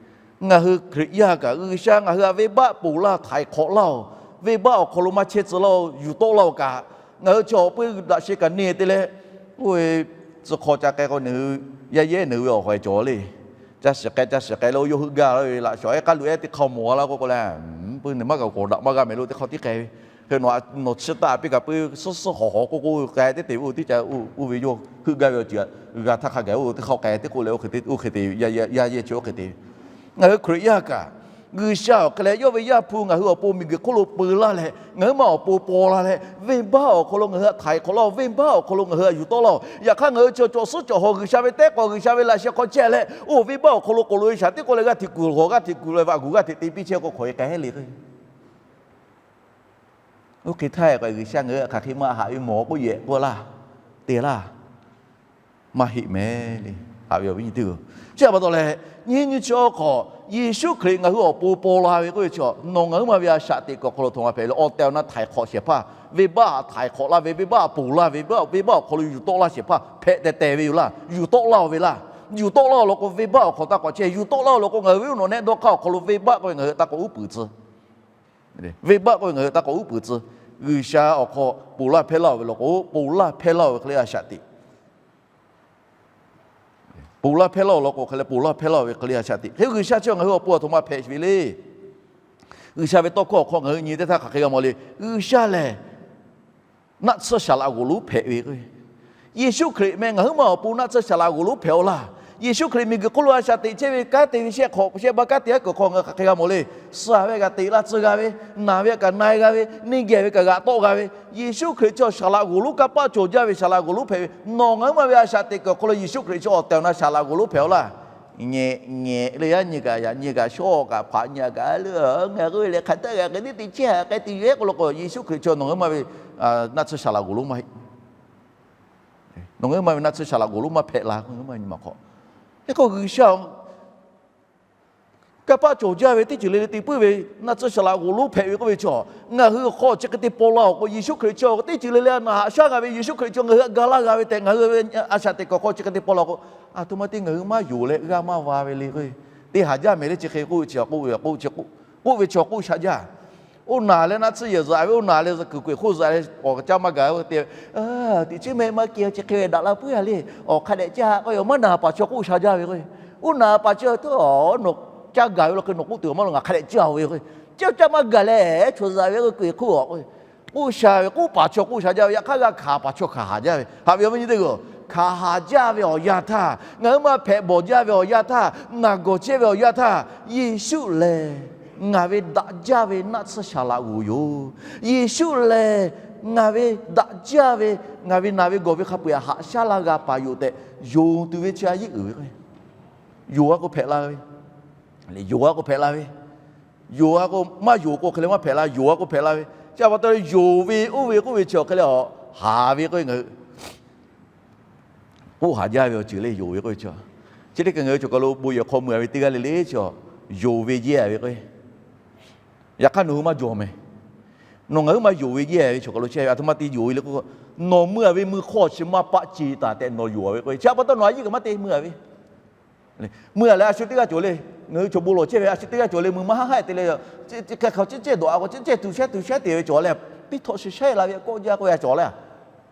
ngaˬ hui Hkriꞈ yaˇ kaꞈ G'uiˬsha ngaˬ hui htaꞈ venˇbaˆ ponˬ laˇ htaiˍ hk'awꞈ laˇ-oˬ, venˇbaˆ awˬ hk'aw lo maˇ chehˇ tcuh laˇ-oˬ, yuˬ tawˆ laˇ-oˬ kaꞈ, ngaˬ hui chi awˬ peu daꞈ sheh kaꞈ neˇ te leh, oˇ ve tcuh hk'aw ca k'ai k'o, nawˬ hui yaˇ yehˉ nawˬ hui ve awˬ hk'aw cawˬ le. Ca shiˍ k'ai ca shiˍ k'ai leh oˇ yawˇ heuˆ gaˇ la ve laꞈ shawˍ ehˉ k'aˉ luꞈ ehˉ teˇ hk'aˇ mawˬ la k'o k'o leh, puiˉ nawˬ maˇ kaꞈ k'awꞈ daꞈ maˇ g'a mehˍ lo teˇ hk'aˇ tiˉ k'ai ve. Hk'e nawˬ chi taˆ piˇ kaꞈ puiˉ suhˉ suhˉ hawˬ hawˬ k'oˆ k'oˆ k'ai teˇ te ve oˇ tiˉ ca oˇ ve yawˇ heuˆ gaˇ ve awˬ ceuˬ g'a htaˇ hk'a gaˬ oˇ teˇ hk'aˇ k'ai teˇ k'oˆ leh oˇ hk'e te, oˇ hk'e te yaˇ yehˇ chi oˇ hk'e te ve. Ngaˬ hui Hkriꞈ yaˇ kaꞈ G'uiˬsha awˬ hk'e leh yawˇ ve Yaˇ hpu ngaˬ hui awˬ pon miˬguiˬ hk'oˆ lo peu laˇ leh, ngaˬ huiˉ ma awˬ pon paw la leh, venˇbaˆ awˬ hk'aw lo ngaˬ hui htaꞈ htaiˍ hk'awꞈ laˇ-oˬ, venˇbaˆ awˬ hk'aw lo ngaˬ hui htaꞈ yuˬ tawˆ laˇ-oˬ. Yaꞈ hk'aˇ ngaˬ hui chi cawˬ suhˉ cawˬ hawˬ G'uiˬsha ve tehˉ k'awꞈ G'uiˬsha ve laꞈ sheh hk'aw chehˇ leh, oˇ venˇbaˆ awˬ hk'aw lo k'oꞈ loꞈ-e shaˍ tiˉ k'oˆ leh g'aˇ hteꞈ kuˬ hawˬ g'aˇ hteꞈ kuˬ leh vaꞈ guˬ g'aˇ hteꞈ te piˇ chehˇ k'o hk'aˬ hk'e k'ai heˆ le k'o. Oˇ hk'e htaˇ k'o G'uiˬsha ngaˬ hui hk'aˬ hk'e maˇ haꞈ ve mawˬ k'oˆ yehˬ k'oˆ laˇ, te laˇ. Maˇ heˆ mehˍ le. Haꞈ ve awˬ viˉ nyi teˇ-oˬ, chi htaꞈ pa taw leh, nyiˇ nyi chi awˬ hk'aw Yeˍsuˆ Hkriꞈ ngaˬ hui awˬ pon paw la ve k'oˆ ve chi, nawˬ ngaˬ huiˉ ma ve a shaꞈ teꞈ kuiˬ awˬ hk'aw lo htoꞈ ma hpehꞈ le. Awˬ tehˬ awˬ na htaiˍ hk'awꞈ shehˍ hpaˇ, venˇbaˆ htaꞈ htaiˍ hk'awꞈ laˇ ve, venˇbaˆ htaꞈ ponˬ laˇ ve, venˇbaˆ awˬ hk'aw lo yuˬ tawˆ laˇ shehˍ hpaˇ hpehꞈ tehˬ tehˬ ve yoˬ laˇ. Yuˬ tawˆ laˇ-oˬ ve laˇ. Yuˬ tawˆ laˇ-oˬ law k'o venˇbaˆ awˬ hk'aw taˇ k'awꞈ chehˇ. Yuˬ tawˆ laˇ-oˬ law k'o ngaˬ hui ve uˉ nawˬ nehˆ dawˇ hk'aˇ awˬ hk'aw lo venˇbaˆ k'oˆ ve ngaˬ hui taˇ k'awꞈ uˉ peunˍ tcuh. Venˇbaˆ k'oˆ ve ngaˬ hui taˇ k'awꞈ uˉ peunˍ tcuh. G'uiˬsha awˬ hk'aw ponˬ laˇ hpehˇ laˇ-oˬ ve law k'o, ponˬ laˇ hpehˇ laˇ-oˬ ve hk'e le a shaꞈ teꞈ. Ponˬ laˇ hpehˇ laˇ-oˬ law k'o hk'e leh ponˬ laˇ hpehˇ laˇ-oˬ ve hk'e le a shaꞈ teꞈ. Hk'e G'uiˬsha chi ngaˬ hui awˬ pon a htoꞈ ma hpehꞈ ve le. G'uiˬsha ve tawˇ hkawˇ awˬ hk'aw ngaˬ hui nyi teˇ htaˇ hk'aˬ hk'e g'a mawˬ le. G'uiˬsha lehˬ naˆ tsuhˇ saˍ laꞈ g'oˍ lonˉ hpehꞈ ve k'o, Yeˍsuˆ Hkriꞈ meh ngaˬ huiˉ ma awˬ pon naˆ tsuhˇ saˍ laꞈ g'oˍ lonˉ hpehꞈ-aw laˇ. Yeˍsuˆ Hkriꞈ miˬguiˬ hk'oˆ lo a shaꞈ teꞈ chehˇ ve kanˉ te ve shehˆ hk'awꞈ shehˆ ba kanˉ te aˉ kuiˬ hk'aw ngaˬ hui hk'aˬ hk'e g'a mawˬ le. Suh ve kaꞈ teꞈ la tcuh g'a ve, naˬ ve kaꞈ na e g'a ve, neˇ geh ve kaꞈ g'aꞈ tawˆ g'a ve, Yeˍsuˆ Hkriꞈ chi awˬ shaˍ laꞈ g'oˍ lonˉ kanˇ paˆ cawˬ jaˇ ve shaˍ laꞈ g'oˍ lonˉ hpehꞈ ve, nawˬ ngaˬ huiˉ ma ve a shaꞈ teꞈ kuiˬ awˬ hk'aw lo Yeˍsuˆ Hkriꞈ chi awˬ tehˬ awˬ na shaˍ laꞈ g'oˍ lonˉ hpehꞈ-aw laˇ. Nyi nyi le yaˇ nyi kaꞈ yaꞈ nyi kaꞈ shawˉ kaꞈ hpaꞈ nyi kaꞈ le, ngaˬ hui lehˬ hk'aˬ htaˇ g'a k'ai teˇ te chehˇ ha k'ai tuˬ yoˬ-e k'oˆ lo k'o, Yeˍsuˆ Hkriꞈ chi nawˬ ngaˬ huiˉ ma ve naˆ tsuhˇ shaˍ laꞈ g'oˍ lonˉ maˇ heˆ. Nawˬ ngaˬ huiˉ ma ve naˆ tsuhˇ shaˍ laꞈ g'oˍ lonˉ maˇ hpehꞈ la k'o, ngaˬ huiˉ ma nyi ma hk'aw, hk'e k'o G'uiˬsha kanˇ paˆ cawˬ jaˇ ve teˇ ceuˬ le le te puiˉ ve naˆ tsuhˇ shaˍ laꞈ g'oˍ lonˉ hpehꞈ ve k'oˆ ve chaw, ngaˬ hui awˬ hk'aw chi hk'e te paw la-oˬ k'o, Yeˍsuˆ Hkriꞈ chi awˬ teˇ ceuˬ le le a naˍ haꞈ shaˉ g'a ve, Yeˍsuˆ Hkriꞈ chi ngaˬ hui htaꞈ ga laˇ g'a ve tehꞈ ngaˬ hui ve a shaꞈ teꞈ kuiˬ awˬ hk'aw chi hk'e te paw la k'o, aˬ htoꞈ ma te ngaˬ hui maˇ yonˍ leh g'aˇ maˇ va ve le k'o, te haˍ jaˇ mehˍ le chi hk'e k'oˆ ve chi k'oˆ ve k'oˆ chi k'oˆ ve chaw k'oˆ sha jaˇ. Oˇ naˍ leh naˆ tsuhˇ yehˬ zuhꞈ ve, oˇ naˍ leh kuiˬ kuiˬ hk'oˆ zuhꞈ leh awˬ caˇ maˇ gaˬ-o te, tiꞈ chiˉ mehˆ maˇ keh chi hk'e ve daꞈ la puiˉ-a le. Awˬ hk'a dehꞈ caˇ k'oˆ ve maˇ naˍ paˍ chaw k'oˆ sha jaˇ ve k'o, oˇ naˍ paˍ chaw htaˇ nawˬ caˇ gaˬ ve law hk'e nawˬ k'oˆ tuˬ maˇ lo ngaˬ hk'a dehꞈ caˇ-o ve k'o, caˇ caˇ maˇ gaˬ leh chaw zuhꞈ ve k'o kuiˬ hk'oˆ k'oˆ sha ve k'oˆ paˍ chaw k'oˆ sha jaˇ ve, yaꞈ hk'aˇ g'a hkanˍ paˍ chaw hkanˍ haˍ jaˇ ve. Haꞈ ve awˬ viˉ nyi teˇ g'aˇ, hkanˍ haˍ jaˇ ve awˬ yanˇ htaˇ, ngaˬ huiˉ ma hpehꞈ bawˬ jaˇ ve awˬ yanˇ htaˇ, naˬ gawˬ chehˇ ve awˬ yanˇ htaˇ, Yeˍsuˆ lehˬ ngaˬ ve daꞈ jaˇ ve naˆ tsuhˇ shaˍ laꞈ g'oˍ yoˬ. Yeˍsuˆ lehˬ ngaˬ ve daꞈ jaˇ ve, ngaˬ ve naˬ ve gawˬ ve hk'a peu-eˬ haꞈ shaˉ laˇ g'a paˍ yoˬ tehꞈ yonˍ tuˬ ve chi a yeˆ uiˍ ve k'o, yonˍ-a k'o hpehꞈ la ve, yonˍ-a k'o hpehꞈ la ve, yonˍ-a k'o maˇ yonˍ k'o hk'e leh maˇ hpehꞈ la, yonˍ-a k'o hpehꞈ la ve. Chi a pa taw leh yonˍ ve oˇ ve k'oˆ ve chi awˬ hk'e leh a haˍ ve k'o ngaˬ hui k'oˆ haˍ jaˇ ve awˬ ceuˬ le yonˍ ve k'oˆ ve chi. Chi teˇ hk'e ngaˬ hui chaw kaˬ lo bon yehˬ hk'aw mui-a ve teˇ g'aˇ le le chi, yonˍ ve yehˇ-a ve k'o, yaꞈ hk'aˇ nawˬ hui maˇ jawˬ mehˍ. Nawˬ ngaˬ huiˉ ma yonˍ ve yehˇ ve chaw kaˬ lo chehˇ ve, aˬ htoꞈ ma te yonˍ ve le k'o, nawˬ mui-a ve mui hk'aw chi maˇ paˆ ce taˍ tehꞈ nawˬ yonˍ-a ve k'o, chi a pa taw nawˬ a yeˇ kaꞈ maˇ te mui-a ve. Mui-a leh a shu teˇ g'aˇ cawˬ le. Ngaˬ hui chaw bon lawˬ chehˇ ve a shu teˇ g'aˇ cawˬ le, mui maˇ haˉ haˉ te le. Hk'e hk'aˬ chi cehˇ dawꞈ-a k'o, chi cehˇ tuˬ shehˉ tuˬ shehˉ te ve cawˬ leh, piˇ htawꞈ shi shehˉ la ve k'oˆ jaˇ k'oˆ ve cawˬ le.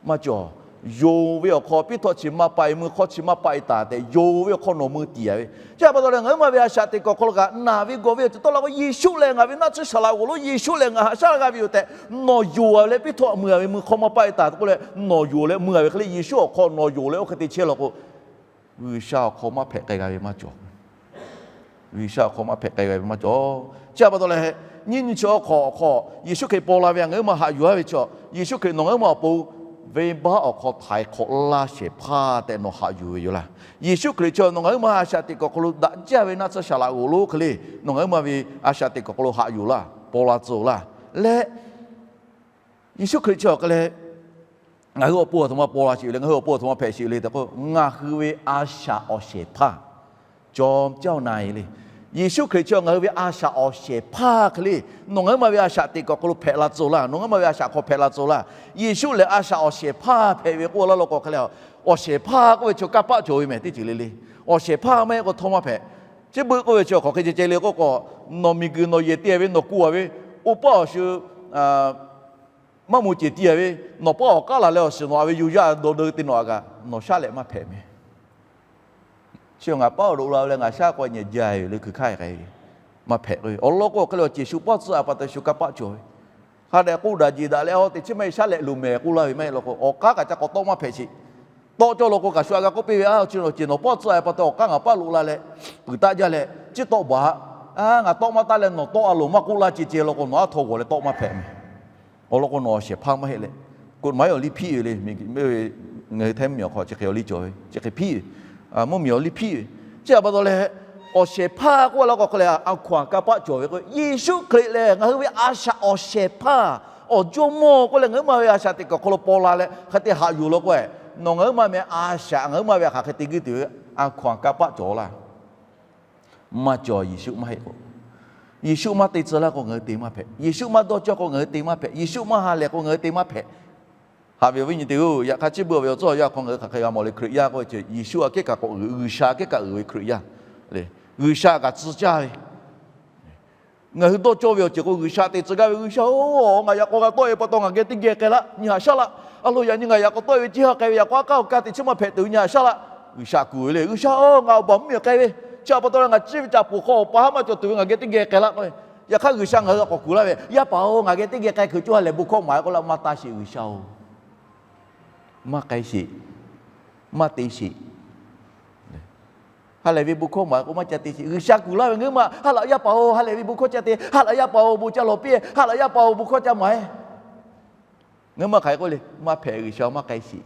Maˇ cawˬ. Yonˍ ve awˬ hk'aw piˇ htawꞈ chi maˇ paˆ-e, mui hk'aw chi maˇ paˆ-e taˍ tehꞈ yonˍ ve awˬ hk'aw nawˬ mui tiˍ-a ve. Chi a pa taw leh ngaˬ huiˉ ma ve a shaꞈ teꞈ kuiˬ awˬ hk'aw lo kaꞈ naˬ ve gawˬ ve awˬ ceuˬ tawˆ la k'o, Yeˍsuˆ lehˬ ngaˬ ve naˆ tsuhˇ shaˍ laꞈ g'oˍ lonˉ, Yeˍsuˆ lehˬ ngaˬ haꞈ shaˉ g'a ve yoˬ tehꞈ nawˬ yonˍ-a leh piˇ htawꞈ mui-a ve mui hk'aw maˇ paˆ-e taˍ k'oˆ leh nawˬ yonˍ leh mui-a ve hk'e le, Yeˍsuˆ awˬ hk'aw nawˬ yonˍ leh oˇ hk'e te chehˇ law k'o, G'uiˬsha awˬ hk'aw maˇ hpehꞈ k'ai g'a ve maˇ cawˬ. G'uiˬsha awˬ hk'aw maˇ hpehꞈ k'ai g'a ve maˇ cawˬ. Chi a pa taw leh, nyiˇ nyi chi awˬ hk'aw, awˬ hk'aw Yeˍsuˆ Hkriꞈ paw la ve ngaˬ huiˉ ma haꞈ yuˬ-a ve chaw, Yeˍsuˆ Hkriꞈ nawˬ ngaˬ huiˉ ma awˬ pon venˇbaˆ awˬ hk'aw htaiˍ hk'awꞈ laˇ shehˍ hpaˇ tehꞈ nawˬ haꞈ yuˬ ve yoˬ laˇ. Yeˍsuˆ Hkriꞈ chi nawˬ ngaˬ huiˉ ma a shaꞈ teꞈ kuiˬ awˬ hk'aw lo daꞈ jaˇ ve naˆ tsuhˇ shaˍ laꞈ g'oˍ lonˉ hk'e le, nawˬ ngaˬ huiˉ ma ve a shaꞈ teꞈ kuiˬ awˬ hk'aw lo haꞈ yuˬ laˇ, paw la tcuh laˇ. Leh Yeˍsuˆ Hkriꞈ chi awˬ hk'e leh ngaˬ hui awˬ pon aˬ htoꞈ ma paw la sheˍ le, ngaˬ hui awˬ pon aˬ htoꞈ ma hpehꞈ sheˍ le tehꞈ k'o, ngaˬ hui ve a shaꞈ awˬ shehˍ hpaˇ cawˬ caˇ-oˬ na-e le. Yeˍsuˆ Hkriꞈ chi ngaˬ hui ve a shaꞈ awˬ shehˍ hpaˇ hk'e le, nawˬ ngaˬ huiˉ ma ve a shaꞈ teꞈ kuiˬ awˬ hk'aw lo hpehꞈ la tcuh laˇ, nawˬ ngaˬ huiˉ ma ve a shaꞈ hk'aw hpehꞈ la tcuh laˇ. Yeˍsuˆ lehˬ a shaꞈ awˬ shehˍ hpaˇ hpehꞈ ve k'oˆ laˇ law k'o hk'e le, awˬ shehˍ hpaˇ k'oˆ ve chi kanˇ paˆ cawˬ ve mehˍ teˇ ceuˬ le le. Awˬ shehˍ hpaˇ maˇ heˆ k'o htawˇ maˇ hpehꞈ. Chi beuꞈ k'oˆ ve chi hk'aˬ hk'e ceh ceh le k'oˆ k'o, nawˬ miˬguiˬ nawˬ yehˬ te-a ve nawˬ ku-a ve, oˇ paˆ awˬ shu maˇ moˍ ceˬ ti-a ve, nawˬ paˆ awˬ k'aˉ laˬ leh awˬ shiˍ nawˬ-a ve yuˬ yaˇ dawˇ dawˇ te nawˬ-a kaꞈ nawˬ shaˉ lehꞈ maˇ hpehꞈ mehˍ. Chi ngaˬ paˉ awˬ loꞈ la ve leh ngaˬ shaˉ k'awꞈ nyi jaˇ ve le, hkui hk'aˇ k'ai ve maˇ hpehꞈ k'o, awˬ lawn k'o hk'e le awˬ ceˬ shu paˆ tcuhˇ-a pa taw shu kanˇ paˆ cawˬ ve. Hk'a dehꞈ k'oˆ daꞈ jeˬ daꞈ leh a teꞈ chiˉ maˇ heˆ shaˉ lehꞈ loˍ mehˍ k'oˆ laˇ ve maˇ heˆ law k'o, awˬ k'aˉ kaꞈ ca k'awꞈ tawˆ maˇ hpehꞈ sheˍ. Tawˆ cawˇ law k'o, kaꞈ shu a g'a k'oˆ piˇ ve, a, chi nawˬ ceˬ nawˬ paˆ tcuhˇ-a pa taw awˬ k'aˉ ngaˬ paˇ loꞈ la leh, puiˍ taˆ jaˇ leh, ciˉ tawˆ baˬ-a. Ngaˬ tawˆ maˇ taˆ leh nawˬ tawˆ-a loˍ maˇ k'oˆ laˇ ce ce law k'o, nawˬ aˉ htaw g'awˬ leh tawˆ maˇ hpehꞈ mehˍ. Awˬ lawn k'o nawˬ awˬ shehˍ hpaˇ maˇ heˆ leh, กฎหมาย awˬ liˇ hpiˇ ve le, ngaˬ hui htaiˇ mvuhˇmiˬ awˬ hk'aw chi hk'e awˬ liˇ cawˬ ve, chi hk'e hpiˇ ve, mvuhˇmiˬ awˬ liˇ hpiˇ ve. Chi a pa taw leh, awˬ shehˍ hpaˇ k'oˆ laˇ k'o hk'e le, a hkaw-anˬ kanˇ paˆ cawˬ ve k'o, Yeˍsuˆ Hkriꞈ lehˬ ngaˬ hui ve a shaꞈ awˬ shehˍ hpaˇ, awˬ jawˇmawˇ k'oˆ leh ngaˬ huiˉ ma ve a shaꞈ teꞈ kuiˬ awˬ hk'aw lo paw la leh hk'e te haꞈ yuˬ law k'o, nawˬ ngaˬ huiˉ ma meh a shaꞈ ngaˬ huiˉ ma ve hk'aˬ hk'e te guiˇ tuˬ ve a hkaw-anˬ kanˇ paˆ cawˬ laˇ. Maˇ cawˬ, Yeˍsuˆ maˇ heˆ k'o, Yeˍsuˆ maˇ te tcuh laˇ k'o ngaˬ hui te maˇ hpehꞈ. Yeˍsuˆ maˇ dawˇ cawˇ k'o ngaˬ hui te maˇ hpehꞈ. Yeˍsuˆ maˇ ha lehˬ k'o ngaˬ hui te maˇ hpehꞈ. Haꞈ ve awˬ viˉ nyi teˇ-oˬ, yaꞈ hk'aˇ chi beuꞈ ve awˬ tcuhˇ awˬ yanˇ hk'aw ngaˬ hui hk'aˬ hk'e g'a mawˬ le, Hkriꞈ yaˇ k'oˆ ve chi Yeˍsuˆ aꞈ kehˉ kaꞈ k'awꞈ g'uiˬ, G'uiˬsha aꞈ kehˉ kaꞈ g'uiˬ ve Hkriꞈ yaˇ le. G'uiˬsha kaꞈ tcuh caˇ ve. Ngaˬ hui dawˇ cawˇ ve awˬ ceuˬ k'o G'uiˬsha te tcuh gaˇ ve, G'uiˬsha-oˬ, ngaˬ yaꞈ k'aw g'a tawˆ-e pa taw ngaˬ geh teˇ geh k'ai laˇ, nyi haꞈ shaˉ laˇ. A lo yaꞈ nyi ngaˬ yaꞈ k'aw tawˆ-e ve ciˇ ha k'ai ve, yaꞈ k'aw aˉ k'aˉ awˬ ka teꞈ chiˉ maˇ hpehꞈ tuˬ ve nyi haꞈ shaˉ laˇ. G'uiˬsha kuˬ ve le, G'uiˬsha-oˬ, ngaˬ awˬ baˬ mvuhˇmiˬ k'ai ve, chi a pa taw leh ngaˬ ciˇ ve caꞈ poˬ hk'aw awˬ pa haˉ maˇ cawˬ tuˬ ve ngaˬ geh teˇ geh k'ai laˇ k'oˆ ve. Yaꞈ hk'aˇ G'uiˬsha ngaˬ hui k'awꞈ kuˬ laˇ ve, Yaˇ paˍ-oˬ, ngaˬ geh teˇ geh k'ai hkui cawˇ ha lehˬ bon hkawˇ maˍ-e k'oˆ laˇ, maˇ taˇ sheˍ G'uiˬsha-oˬ. Maˇ k'ai sheˍ. Maˇ te sheˍ. Ha lehˬ ve bon hkawˇ maˍ k'o maˇ ca te sheˍ. G'uiˬsha kuˬ laˇ ve, ngaˬ hui ma ha laꞈ yaˇ paˍ-oˬ, ha lehˬ ve bon hkawˇ ca te, ha laꞈ yaˇ paˍ-oˬ, bon ca lawˬ piˇ, ha laꞈ yaˇ paˍ-oˬ, bon hkawˇ ca maˍ-e. Ngaˬ hui ma hk'aˬ hk'e k'oˆ le, maˇ hpehꞈ, G'uiˬsha maˇ k'ai sheˍ.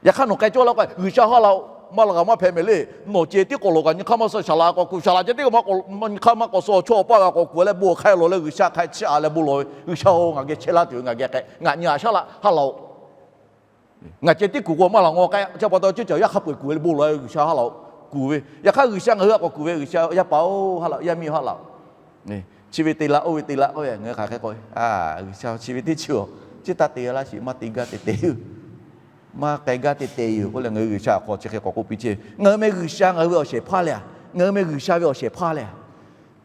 Yaꞈ hk'aˇ nawˬ k'ai cawˇ la k'o, G'uiˬsha ha laꞈ-oˬ, maˇ laꞈ g'a maˇ hpehꞈ mehˍ le. Nawˬ ceh tiˉ k'awꞈ lawˬ kaꞈ nyi hk'aˇ maˇ suh, shaˍ laꞈ k'awꞈ kuˬ, shaˍ laꞈ ceh tiˉ k'awꞈ maˇ k'awꞈ, nyi hk'aˇ maˇ k'awꞈ suh, chaw awˬ paˇ g'a k'awꞈ kuˬ leh bon hk'ai lawˬ leh G'uiˬsha hk'a chiˇ aꞈ leh bon lawˬ ve, G'uiˬsha-oˬ, ngaˬ geh chehˇ laˇ tuˬ ve ngaˬ geh k'ai, ngaˬ nyi aꞈ shaˉ laꞈ ha laꞈ-oˬ. Ngaˬ ceh tiˉ kuˬ k'o maˇ laꞈ g'a k'ai, chi pa taw ceuˇ caˬ yaˇ hk'a peu-eˬ kuˬ ve le bon lawˬ ve G'uiˬsha ha laꞈ-oˬ, kuˬ ve. Yaꞈ hk'aˇ G'uiˬsha ngaˬ hui htaꞈ k'awꞈ kuˬ ve, G'uiˬsha yaˇ paˍ-oˬ, ha laꞈ-oˬ, yaˇ miˇ-oˬ, ha laꞈ-oˬ. Chi ve te laˇ, oˇ ve te laˇ k'oˆ ve, ngaˬ hui hk'aˬ hk'e k'oˆ ve, G'uiˬsha chi ve teˇ chi-oˬ, chi taˇ te laˇ sheˍ, maˇ te gaˇ te te yoˬ, maˇ k'ai gaˇ te te yoˬ k'oˆ leh ngaˬ hui G'uiˬsha awˬ hk'aw chi hk'e k'awꞈ k'oˆ piˇ chehˇ ve. Ngaˬ hui meh G'uiˬsha ngaˬ hui ve awˬ shehˍ hpaˇ leh, ngaˬ hui meh G'uiˬsha ve awˬ shehˍ hpaˇ leh,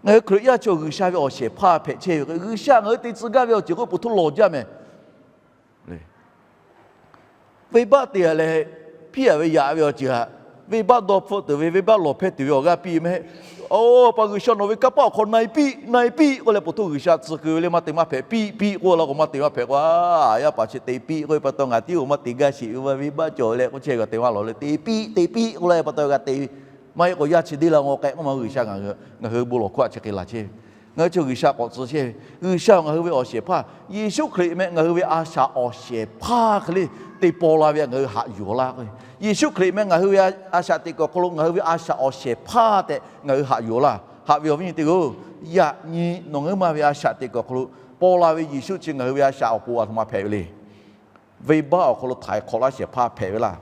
ngaˬ hui Hkriꞈ yaˇ chaw G'uiˬsha ve awˬ shehˍ hpaˇ hpehꞈ chehˇ ve k'o, G'uiˬsha ngaˬ hui te tcuh gaˇ ve awˬ ceuˬ k'oˆ po htoˇ lawˬ jaˇ mehˍ. Venˇbaˆ te-a leh, hpiˇ-a ve yaꞈ ve awˬ ceuˬ htaꞈ, venˇbaˆ dawˇ hpfuhˆ tuˬ ve, venˇbaˆ lawˬ hpehˇ tuˬ ve awˬ g'aˇ piˇ mehˍ. Oˇ, pa G'uiˬsha nawˬ ve kanˇ paˆ awˬ hk'aw na-e piˇ, na-e piˇ k'oˆ leh po htoˇ G'uiˬsha tcuh keu ve le, maˇ te maˇ hpehꞈ, piˇ piˇ k'oˆ laˇ k'o maˇ te maˇ hpehꞈ k'o, yaˇ paˍ chi te piˇ k'oˆ ve pa taw ngaˬ tiˉ-oˬ maˇ te gaˇ sheˍ, venˇbaˆ cawˬ leh k'oˆ chehˇ g'a te maˇ lawˬ le, te piˇ te piˇ k'oˆ laˇ ve pa taw g'a te ve. Maˇ heˆ k'o yaˇ chi deˇ la ngaw k'ai k'oˆ ma G'uiˬsha ngaˬ hui, ngaˬ hui bon lawˬ hkawˇ htaꞈ chi hk'e laˬ chehˇ ve. Ngaˬ hui chaw G'uiˬsha k'awꞈ tcuh chehˇ ve, G'uiˬsha ngaˬ hui ve awˬ shehˍ hpaˇ, Yeˍsuˆ Hkriꞈ meh ngaˬ hui ve a shaꞈ awˬ shehˍ hpaˇ hk'e le te paw la ve ngaˬ hui haꞈ yuˬ laˇ k'o, Yeˍsuˆ Hkriꞈ meh ngaˬ hui ve a shaꞈ teꞈ kuiˬ awˬ hk'aw lo ngaˬ hui ve a shaꞈ awˬ shehˍ hpaˇ tehꞈ ngaˬ hui haꞈ yuˬ laˇ. Haꞈ ve awˬ viˉ nyi teˇ g'aˇ-oˬ, yaꞈ nyi nawˬ ngaˬ hui ma ve a shaꞈ teꞈ kuiˬ awˬ hk'aw lo paw la ve Yeˍsuˆ chi ngaˬ hui ve a shaꞈ awˬ pon aˬ htoꞈ ma hpehꞈ ve le. Venˇbaˆ awˬ hk'aw lo htaiˍ hk'awꞈ laˇ shehˍ hpaˇ hpehꞈ ve laˇ.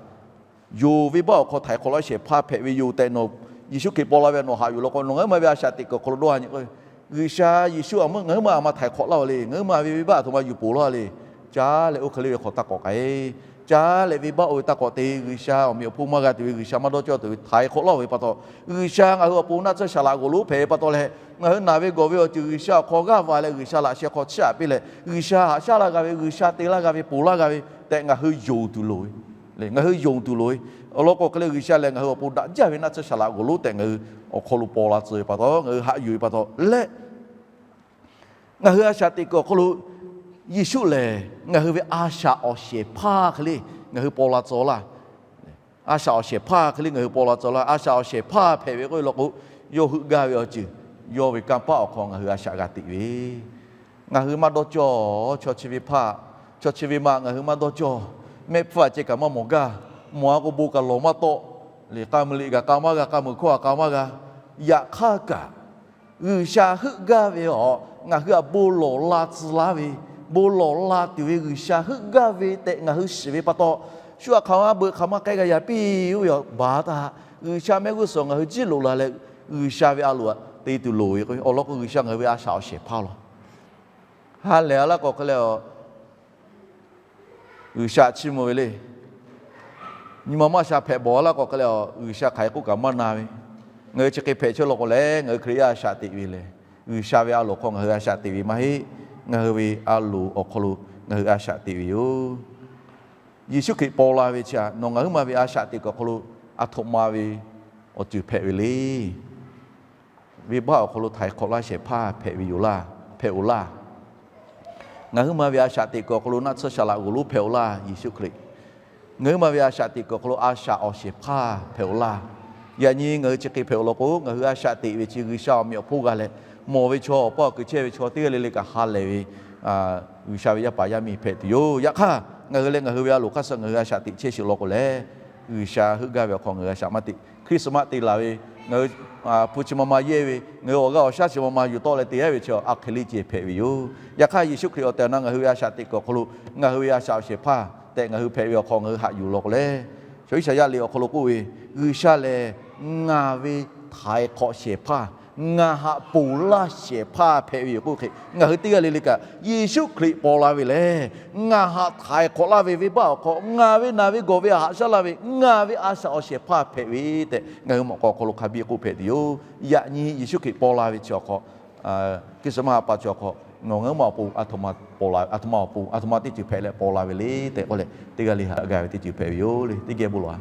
Yoˬ, venˇbaˆ awˬ hk'aw htaiˍ hk'awꞈ laˇ shehˍ hpaˇ hpehꞈ ve yoˬ tehꞈ nawˬ Yeˍsuˆ Hkriꞈ paw la ve nawˬ haꞈ yuˬ law k'o, nawˬ ngaˬ hui ma ve a shaꞈ teꞈ kuiˬ awˬ hk'aw lo dawˇ a nyi k'o, G'uiˬsha Yeˍsuˆ ngaˬ hui ma aˬ ma htaiˍ hk'awꞈ laˇ-oˬ le. Ngaˬ hui ma ve venˇbaˆ aˬ htoꞈ ma yuˬ poˬ laˇ le. Caˇ leh oˇ hk'e le ve hk'awꞈ taˇ k'awꞈ k'ai. Caˇ leh venˇbaˆ oˇ ve taˇ k'awꞈ te, G'uiˬsha awˬ meꞈ awˬ hponˇ maˇ g'a tuˬ ve, G'uiˬsha maˇ dawˇ cawˇ tuˬ ve htaiˍ hk'awꞈ laˇ-oˬ ve pa taw, G'uiˬsha ngaˬ hui awˬ pon naˆ tsuhˇ shaˍ laꞈ g'awˬ lonˉ hpehꞈ ve pa taw leh, ngaˬ hui naˬ ve gawˬ ve awˬ ceuˬ G'uiˬsha awˬ hk'aw g'aˇ va leh G'uiˬsha laꞈ sheh hk'aw chiˇ aꞈ piˇ leh, G'uiˬsha haꞈ shaˉ laˇ g'a ve, G'uiˬsha te laˇ g'a ve, poˬ laˇ g'a ve tehꞈ ngaˬ hui yonˍ tuˬ loˍ ve. Ngaˬ hui yonˍ tuˬ loˍ ve. Awˬ lawn k'o hk'e leh G'uiˬsha lehˬ ngaˬ hui awˬ pon daꞈ jaˇ ve naˆ tsuhˇ shaˍ laꞈ g'awˬ lonˉ tehꞈ ngaˬ hui awˬ hk'aw lo paw la tcuh ve pa taw, ngaˬ hui haꞈ yuˬ ve pa taw leh, ngaˬ hui a shaꞈ teꞈ kuiˬ awˬ hk'aw lo Yeˍsuˆ lehˬ ngaˬ hui ve a shaꞈ awˬ shehˍ hpaˇ hk'e le ngaˬ hui paw la tcuh laˇ. A shaꞈ awˬ shehˍ hpaˇ hk'e le ngaˬ hui paw la tcuh laˇ. A shaꞈ awˬ shehˍ hpaˇ hpehꞈ ve k'oˆ ve law k'o, yawˇ heuˆ gaˇ ve awˬ ceuˬ, yawˇ ve kanˇ paˆ awˬ hk'aw ngaˬ hui a shaꞈ g'a teꞈ ve. Ngaˬ hui maˇ dawˇ cawˇ, chaw chi ve hpaˇ, chaw chi ve ma ngaˬ hui maˇ dawˇ cawˇ. Mehˆ hpfuhˇ a ceh kaꞈ maˇ mawˬ gaˇ. Mawˬ a k'o bon kaꞈ lawˬ maˇ tawˆ. Liꞈ k'a mui liꞈ kaꞈ k'a maˇ g'a, k'a mui hkawˇ kaꞈ k'a maˇ g'a. Yaꞈ hk'aˇ kaꞈ, G'uiˬsha heuˆ gaˇ ve awˬ, ngaˬ hui htaꞈ bon lawˬ la tcuh laˇ ve, bon lawˬ la tuˬ ve G'uiˬsha heuˆ gaˇ ve tehꞈ ngaˬ hui shiˍ ve pa taw, shu htaꞈ hk'aˬ ma beuꞈ hk'aˬ ma k'ai g'a yaꞈ piˇ oˇ ve awˬ baˬ htaˇ, G'uiˬsha mehˆ g'uˇ suhˍ ngaˬ hui jiˇ loꞈ la leh, G'uiˬsha ve a loꞈ htaꞈ te tuˬ loˍ ve k'o, awˬ lawn k'o G'uiˬsha ngaˬ hui ve a shaꞈ awˬ shehˍ hpaˇ law. Ha lehˬ a laˇ k'o hk'e leh, G'uiˬsha chiˇ mvuh ve le. Nyi ma maˇ sha hpehꞈ bawˬ a laˇ k'o hk'e leh, G'uiˬsha hk'aˬ hk'e k'oˆ kaꞈ maˇ na ve. Ngaˬ hui chi hk'e hpehꞈ chehˇ law k'o lehˬ, ngaˬ hui Hkriꞈ yaˇ a shaꞈ teꞈ ve lehˬ, G'uiˬsha ve a loˍ hk'aw ngaˬ hui a shaꞈ teꞈ ve maˇ heˆ. Ngaˬ hui ve a loˍ awˬ hk'aw lo ngaˬ hui a shaꞈ teꞈ ve yoˬ. Yeˍsuˆ Hkriꞈ paw la ve chi htaꞈ nawˬ ngaˬ hui ma ve a shaꞈ teꞈ kuiˬ awˬ hk'aw lo aˬ htoꞈ ma ve awˬ ceuˬ hpehꞈ ve le. Venˇbaˆ awˬ hk'aw lo htaiˍ hk'awꞈ laˇ shehˍ hpaˇ hpehꞈ ve yoˬ laˇ, hpehꞈ-oˬ laˇ. Ngaˬ hui ma ve a shaꞈ teꞈ kuiˬ awˬ hk'aw lo naˆ tsuhˇ shaˍ laꞈ g'awˬ lonˉ hpehꞈ-oˬ laˇ, Yeˍsuˆ Hkriꞈ. Ngaˬ hui ma ve a shaꞈ teꞈ kuiˬ awˬ hk'aw lo a shaꞈ awˬ shehˍ hpaˇ hpehꞈ-oˬ laˇ. Yaꞈ nyi ngaˬ hui chi hk'e hpehꞈ-oˬ law k'o, ngaˬ hui a shaꞈ teꞈ ve chi G'uiˬsha awˬ meꞈ awˬ hponˇ g'a leh, mawˬ ve chaw awˬ paˇ awˬ kuiˬ chehˇ ve chaw teˇ g'aˇ le le kaꞈ ha lehˬ ve G'uiˬsha ve yaˇ paˍ yaˇ miˇ hpehꞈ tuˬ yoˬ. Yaꞈ hk'aˇ, ngaˬ hui leh ngaˬ hui ve a loˍ hk'aˇ suh ngaˬ hui a shaꞈ teꞈ chehˇ sheˍ law k'o lehˬ, G'uiˬsha heuˆ gaˇ ve awˬ hk'aw ngaˬ hui a shaꞈ maˇ teꞈ. Christmas te laˬ ve, ngaˬ hui hpu chi ma ma yehˇ ve, ngaˬ hui awˬ g'aˇ awˬ shaˉ chi ma ma yuˬ tawˆ leh te yaˇ ve chi a hk'e le ceh hpehꞈ ve yoˬ. Yaꞈ hk'aˇ, Yeˍsuˆ Hkriꞈ awˬ tehˬ awˬ na ngaˬ hui ve a shaꞈ teꞈ kuiˬ awˬ hk'aw lo ngaˬ hui ve a shaꞈ awˬ shehˍ hpaˇ tehꞈ ngaˬ hui hpehꞈ ve awˬ hk'aw ngaˬ hui haꞈ yuˬ law k'o lehˬ, chaw Iˉsaˍyaˆ liꞈ awˬ hk'aw lo k'oˆ ve, G'uiˬsha lehˬ ngaˬ ve htaiˍ hk'awꞈ shehˍ hpaˇ, ngaˬ htaꞈ ponˬ laˇ shehˍ hpaˇ hpehꞈ ve yoˬ k'oˆ hk'e, ngaˬ hui teˇ g'aˇ le le kaꞈ Yeˍsuˆ Hkriꞈ paw la ve lehˬ, ngaˬ htaꞈ htaiˍ hk'awꞈ laˇ ve venˇbaˆ awˬ hk'aw, ngaˬ ve naˬ ve gawˬ ve htaꞈ haꞈ shaˉ laˇ ve, ngaˬ ve a shaꞈ awˬ shehˍ hpaˇ hpehꞈ ve tehꞈ, ngaˬ hui mawꞈ k'aw awˬ hk'aw lo hk'a biˇ k'oˆ hpehꞈ tuˬ yoˬ. Yaꞈ nyi Yeˍsuˆ Hkriꞈ paw la ve chi awˬ hk'aw, Christmas a pa chi awˬ hk'aw, nawˬ ngaˬ hui ma awˬ pon, aˬ htoꞈ ma awˬ pon, aˬ htoꞈ ma teˇ ceuˬ hpehꞈ leh paw la ve le tehꞈ k'oˆ leh, teˇ g'aˇ le haꞈ g'a ve teˇ ceuˬ hpehꞈ ve yoˬ le. Teˇ geh bon lawˬ-a.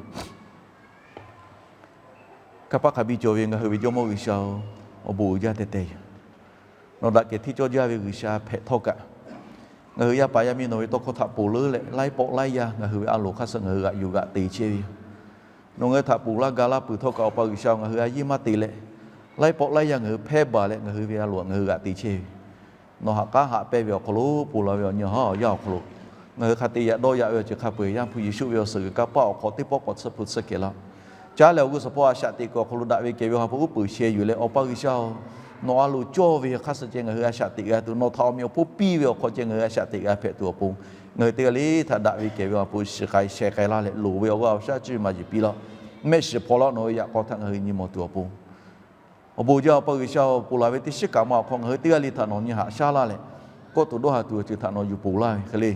Kanˇ paˆ hk'a biˇ cawˬ ve ngaˬ hui ve Jawˇmawˇ G'uiˬsha-oˬ, awˬ bon uiˍ jaˇ teh teh yoˬ. Nawˬ daꞈ kehˬ hteˇ cawˇ jaˇ ve G'uiˬsha hpehꞈ htawˇ kaꞈ, ngaˬ hui yaˇ paˍ yaˇ miˇ nawˬ ve tawˇ hkawˇ htaꞈ ponˬ leuˉ leh laiˉ pawˆ laiˉ yaˇ ngaˬ hui ve a loˍ hk'aˇ suh ngaˬ hui g'aꞈ yuˬ g'aꞈ te chehˇ ve yoˬ. nawˬ ngaˬ hui htaꞈ ponˬ laˇ ga laˇ peuˬ htawˇ kaꞈ, Awˬ pa G'uiˬsha-oˬ, ngaˬ hui a yiˇ maˇ te leh, laiˉ pawˆ laiˉ yanˇ ngaˬ hui hpehˇ baˬ leh ngaˬ hui ve a loˍ ngaˬ hui g'aꞈ te chehˇ ve, nawˬ ha k'aˉ haꞈ pehnˇ ve awˬ hk'aw lo ponˬ la ve awˬ nyi haˉ awˬ yanˇ awˬ hk'aw lo, ngaˬ hui hk'a te yaꞈ dawˇ yaꞈ ve awˬ ceuˬ hk'a peu-eˬ Yaˇ hpu Yeˍsuˆ ve awˬ suhˍ g'uiˬ kanˇ paˆ awˬ hk'aw teˇ pawˆ k'awꞈ tsuhˇ hpu tsuhˇ kehˬ laˇ. Caˉ leh awˬ g'uˇ suhˍ hpawˇ a shaꞈ teꞈ kuiˬ awˬ hk'aw lo daꞈ ve kehˬ ve Awˬ ha hpu uˉ peunˍ sheh yuˬ leh, Awˬ pa G'uiˬsha-oˬ, nawˬ a loˍ cawˇ ve hk'aˇ suh ceh ngaˬ hui a shaꞈ teꞈ g'a tuˬ, nawˬ htaꞈ awˬ meꞈ awˬ hponˇ piˇ ve awˬ hk'aw ceh ngaˬ hui a shaꞈ teꞈ g'a hpehꞈ tuˬ awˬ pon, ngaˬ hui teˇ g'aˇ le htaꞈ daꞈ ve kehˬ ve Awˬ ha hpu shiˍ k'ai sheh k'ai laˇ leh, loˍ ve awˬ g'aˇ awˬ shaˉ cuˇ maˇ yeˬ piˇ laˇ. Mehˆ shiˍ hpaw laˇ nawˬ ve yaꞈ k'aw htaꞈ ngaˬ hui nyi mawˬ tuˬ awˬ pon, awˬ bon jaˇ Awˬ pa G'uiˬsha-oˬ, ponˬ laˬ ve teˇ shiˉ kaꞈ ma awˬ hk'aw ngaˬ hui teˇ g'aˇ le htaꞈ nawˬ nyi haꞈ shaˉ laˇ leh, kawˆ tuˬ dawˇ ha tuˬ awˬ ceuˬ htaꞈ nawˬ yuˬ ponˬ laˇ ve hk'e le.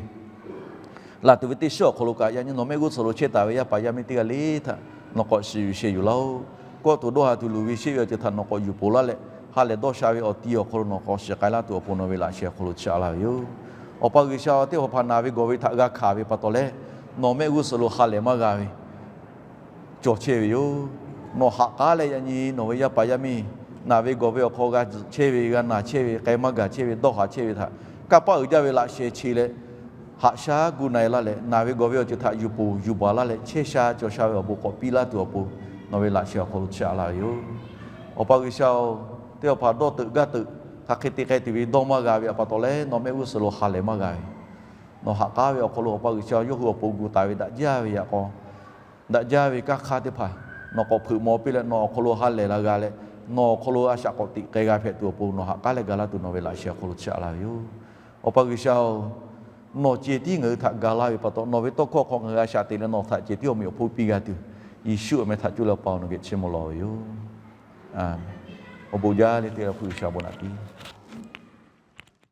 Laˬ tuˬ ve teˇ shiˉ awˬ hk'aw lo kaꞈ, yaꞈ nyi nawˬ mehˆ g'uˇ suhˍ lo chehˇ taˍ ve yaˇ paˍ yaˇ miˇ teˇ g'aˇ le htaꞈ nawˬ k'awꞈ shiˍ yuˬ sheh yuˬ laˇ-oˆ. Kawˆ tuˬ dawˇ ha tuˬ luˬ ve sheˆ ve awˬ ceuˬ htaꞈ nawˬ k'awꞈ yuˬ ponˬ laˇ leh, ha lehˬ dawˇ sha ve awˬ ti awˬ hk'aw lo nawˬ k'awꞈ shiˍ k'ai laˇ tuˬ awˬ pon nawˬ ve laꞈ sheh awˬ hk'aw lo chiˇ aꞈ laˇ ve yoˬ. Awˬ pa G'uiˬsha-oˬ, teˇ hpaˍ hpaˍ naˬ ve gawˬ ve htaꞈ g'a hkanˍ ve pa taw leh, nawˬ mehˆ g'uˇ suhˍ lo ha lehˬ maˇ g'a ve cawˬ chehˇ ve yoˬ. Nawˬ haꞈ k'aˉ leh yaꞈ nyi nawˬ ve yaˇ paˍ yaˇ miˇ naˬ ve gawˬ ve awˬ hk'aw g'a tzuhꞈ chehˇ ve, g'a naˬ chehˇ ve, k'ai maˇ gaˬ chehˇ ve, dawˇ haˍ chehˇ ve htaꞈ kanˇ paˆ uiˍ jaˇ ve laꞈ sheh che leh, haꞈ shaˉ gu na-e laˇ leh, naˬ ve gawˬ ve awˬ ceuˬ htaꞈ yuˬ ponˬ yuˬ baˬ laˇ leh, chehˇ sha cawˬ sha ve awˬ bon k'awꞈ piˇ laˇ tuˬ awˬ pon nawˬ ve laꞈ sheh awˬ hk'aw lo chiˇ aꞈ laˇ ve yoˬ. Awˬ pa G'uiˬsha-oˬ, teˇ hpaˍ hpaˍ dawˇ teuꞈ gaˇ teuꞈ hk'aˬ hk'e te k'ai tuˬ ve dawˇ maˇ g'a ve pa taw leh, nawˬ mehˆ g'uˇ suhˍ lo ha lehˬ maˇ g'a ve, nawˬ haꞈ k'aˉ ve awˬ hk'aw lo Awˬ pa G'uiˬsha yawˇ hui awˬ pon gu taˍ ve daꞈ jaˇ ve yaꞈ k'aw, daꞈ jaˇ ve kanˇ hk'aˇ teˇ hpaˍ nawˬ k'awꞈ hpeuꞈ maw piˇ leh, nawˬ awˬ hk'aw lo ha lehˬ la g'a leh, nawˬ awˬ hk'aw lo a shaꞈ k'awꞈ teꞈ k'ai g'a hpehꞈ tuˬ awˬ pon nawˬ haꞈ k'aˉ leh ga laˇ tuˬ nawˬ ve laꞈ sheh awˬ hk'aw lo chiˇ aꞈ laˇ ve yoˬ. Awˬ pa G'uiˬsha-oˬ, nawˬ ceh tiˉ ngaˬ hui htaꞈ ga laˇ ve pa taw, nawˬ ve tawˇ hkawˇ hk'aw ngaˬ hui a shaꞈ teꞈ leh nawˬ htaꞈ ceh tiˉ awˬ meꞈ awˬ hponˇ piˇ g'a tuˬ, Yeˍsuˆ awˬ meh htaꞈ cuˇ leh Awˬ pa-oˬ, nawˬ geh chiˇ mvuh lawˬ ve yoˬ. Awˬ bon jaˇ le teˇ g'aˇ hpu G'uiˬsha bon naꞈ piˇ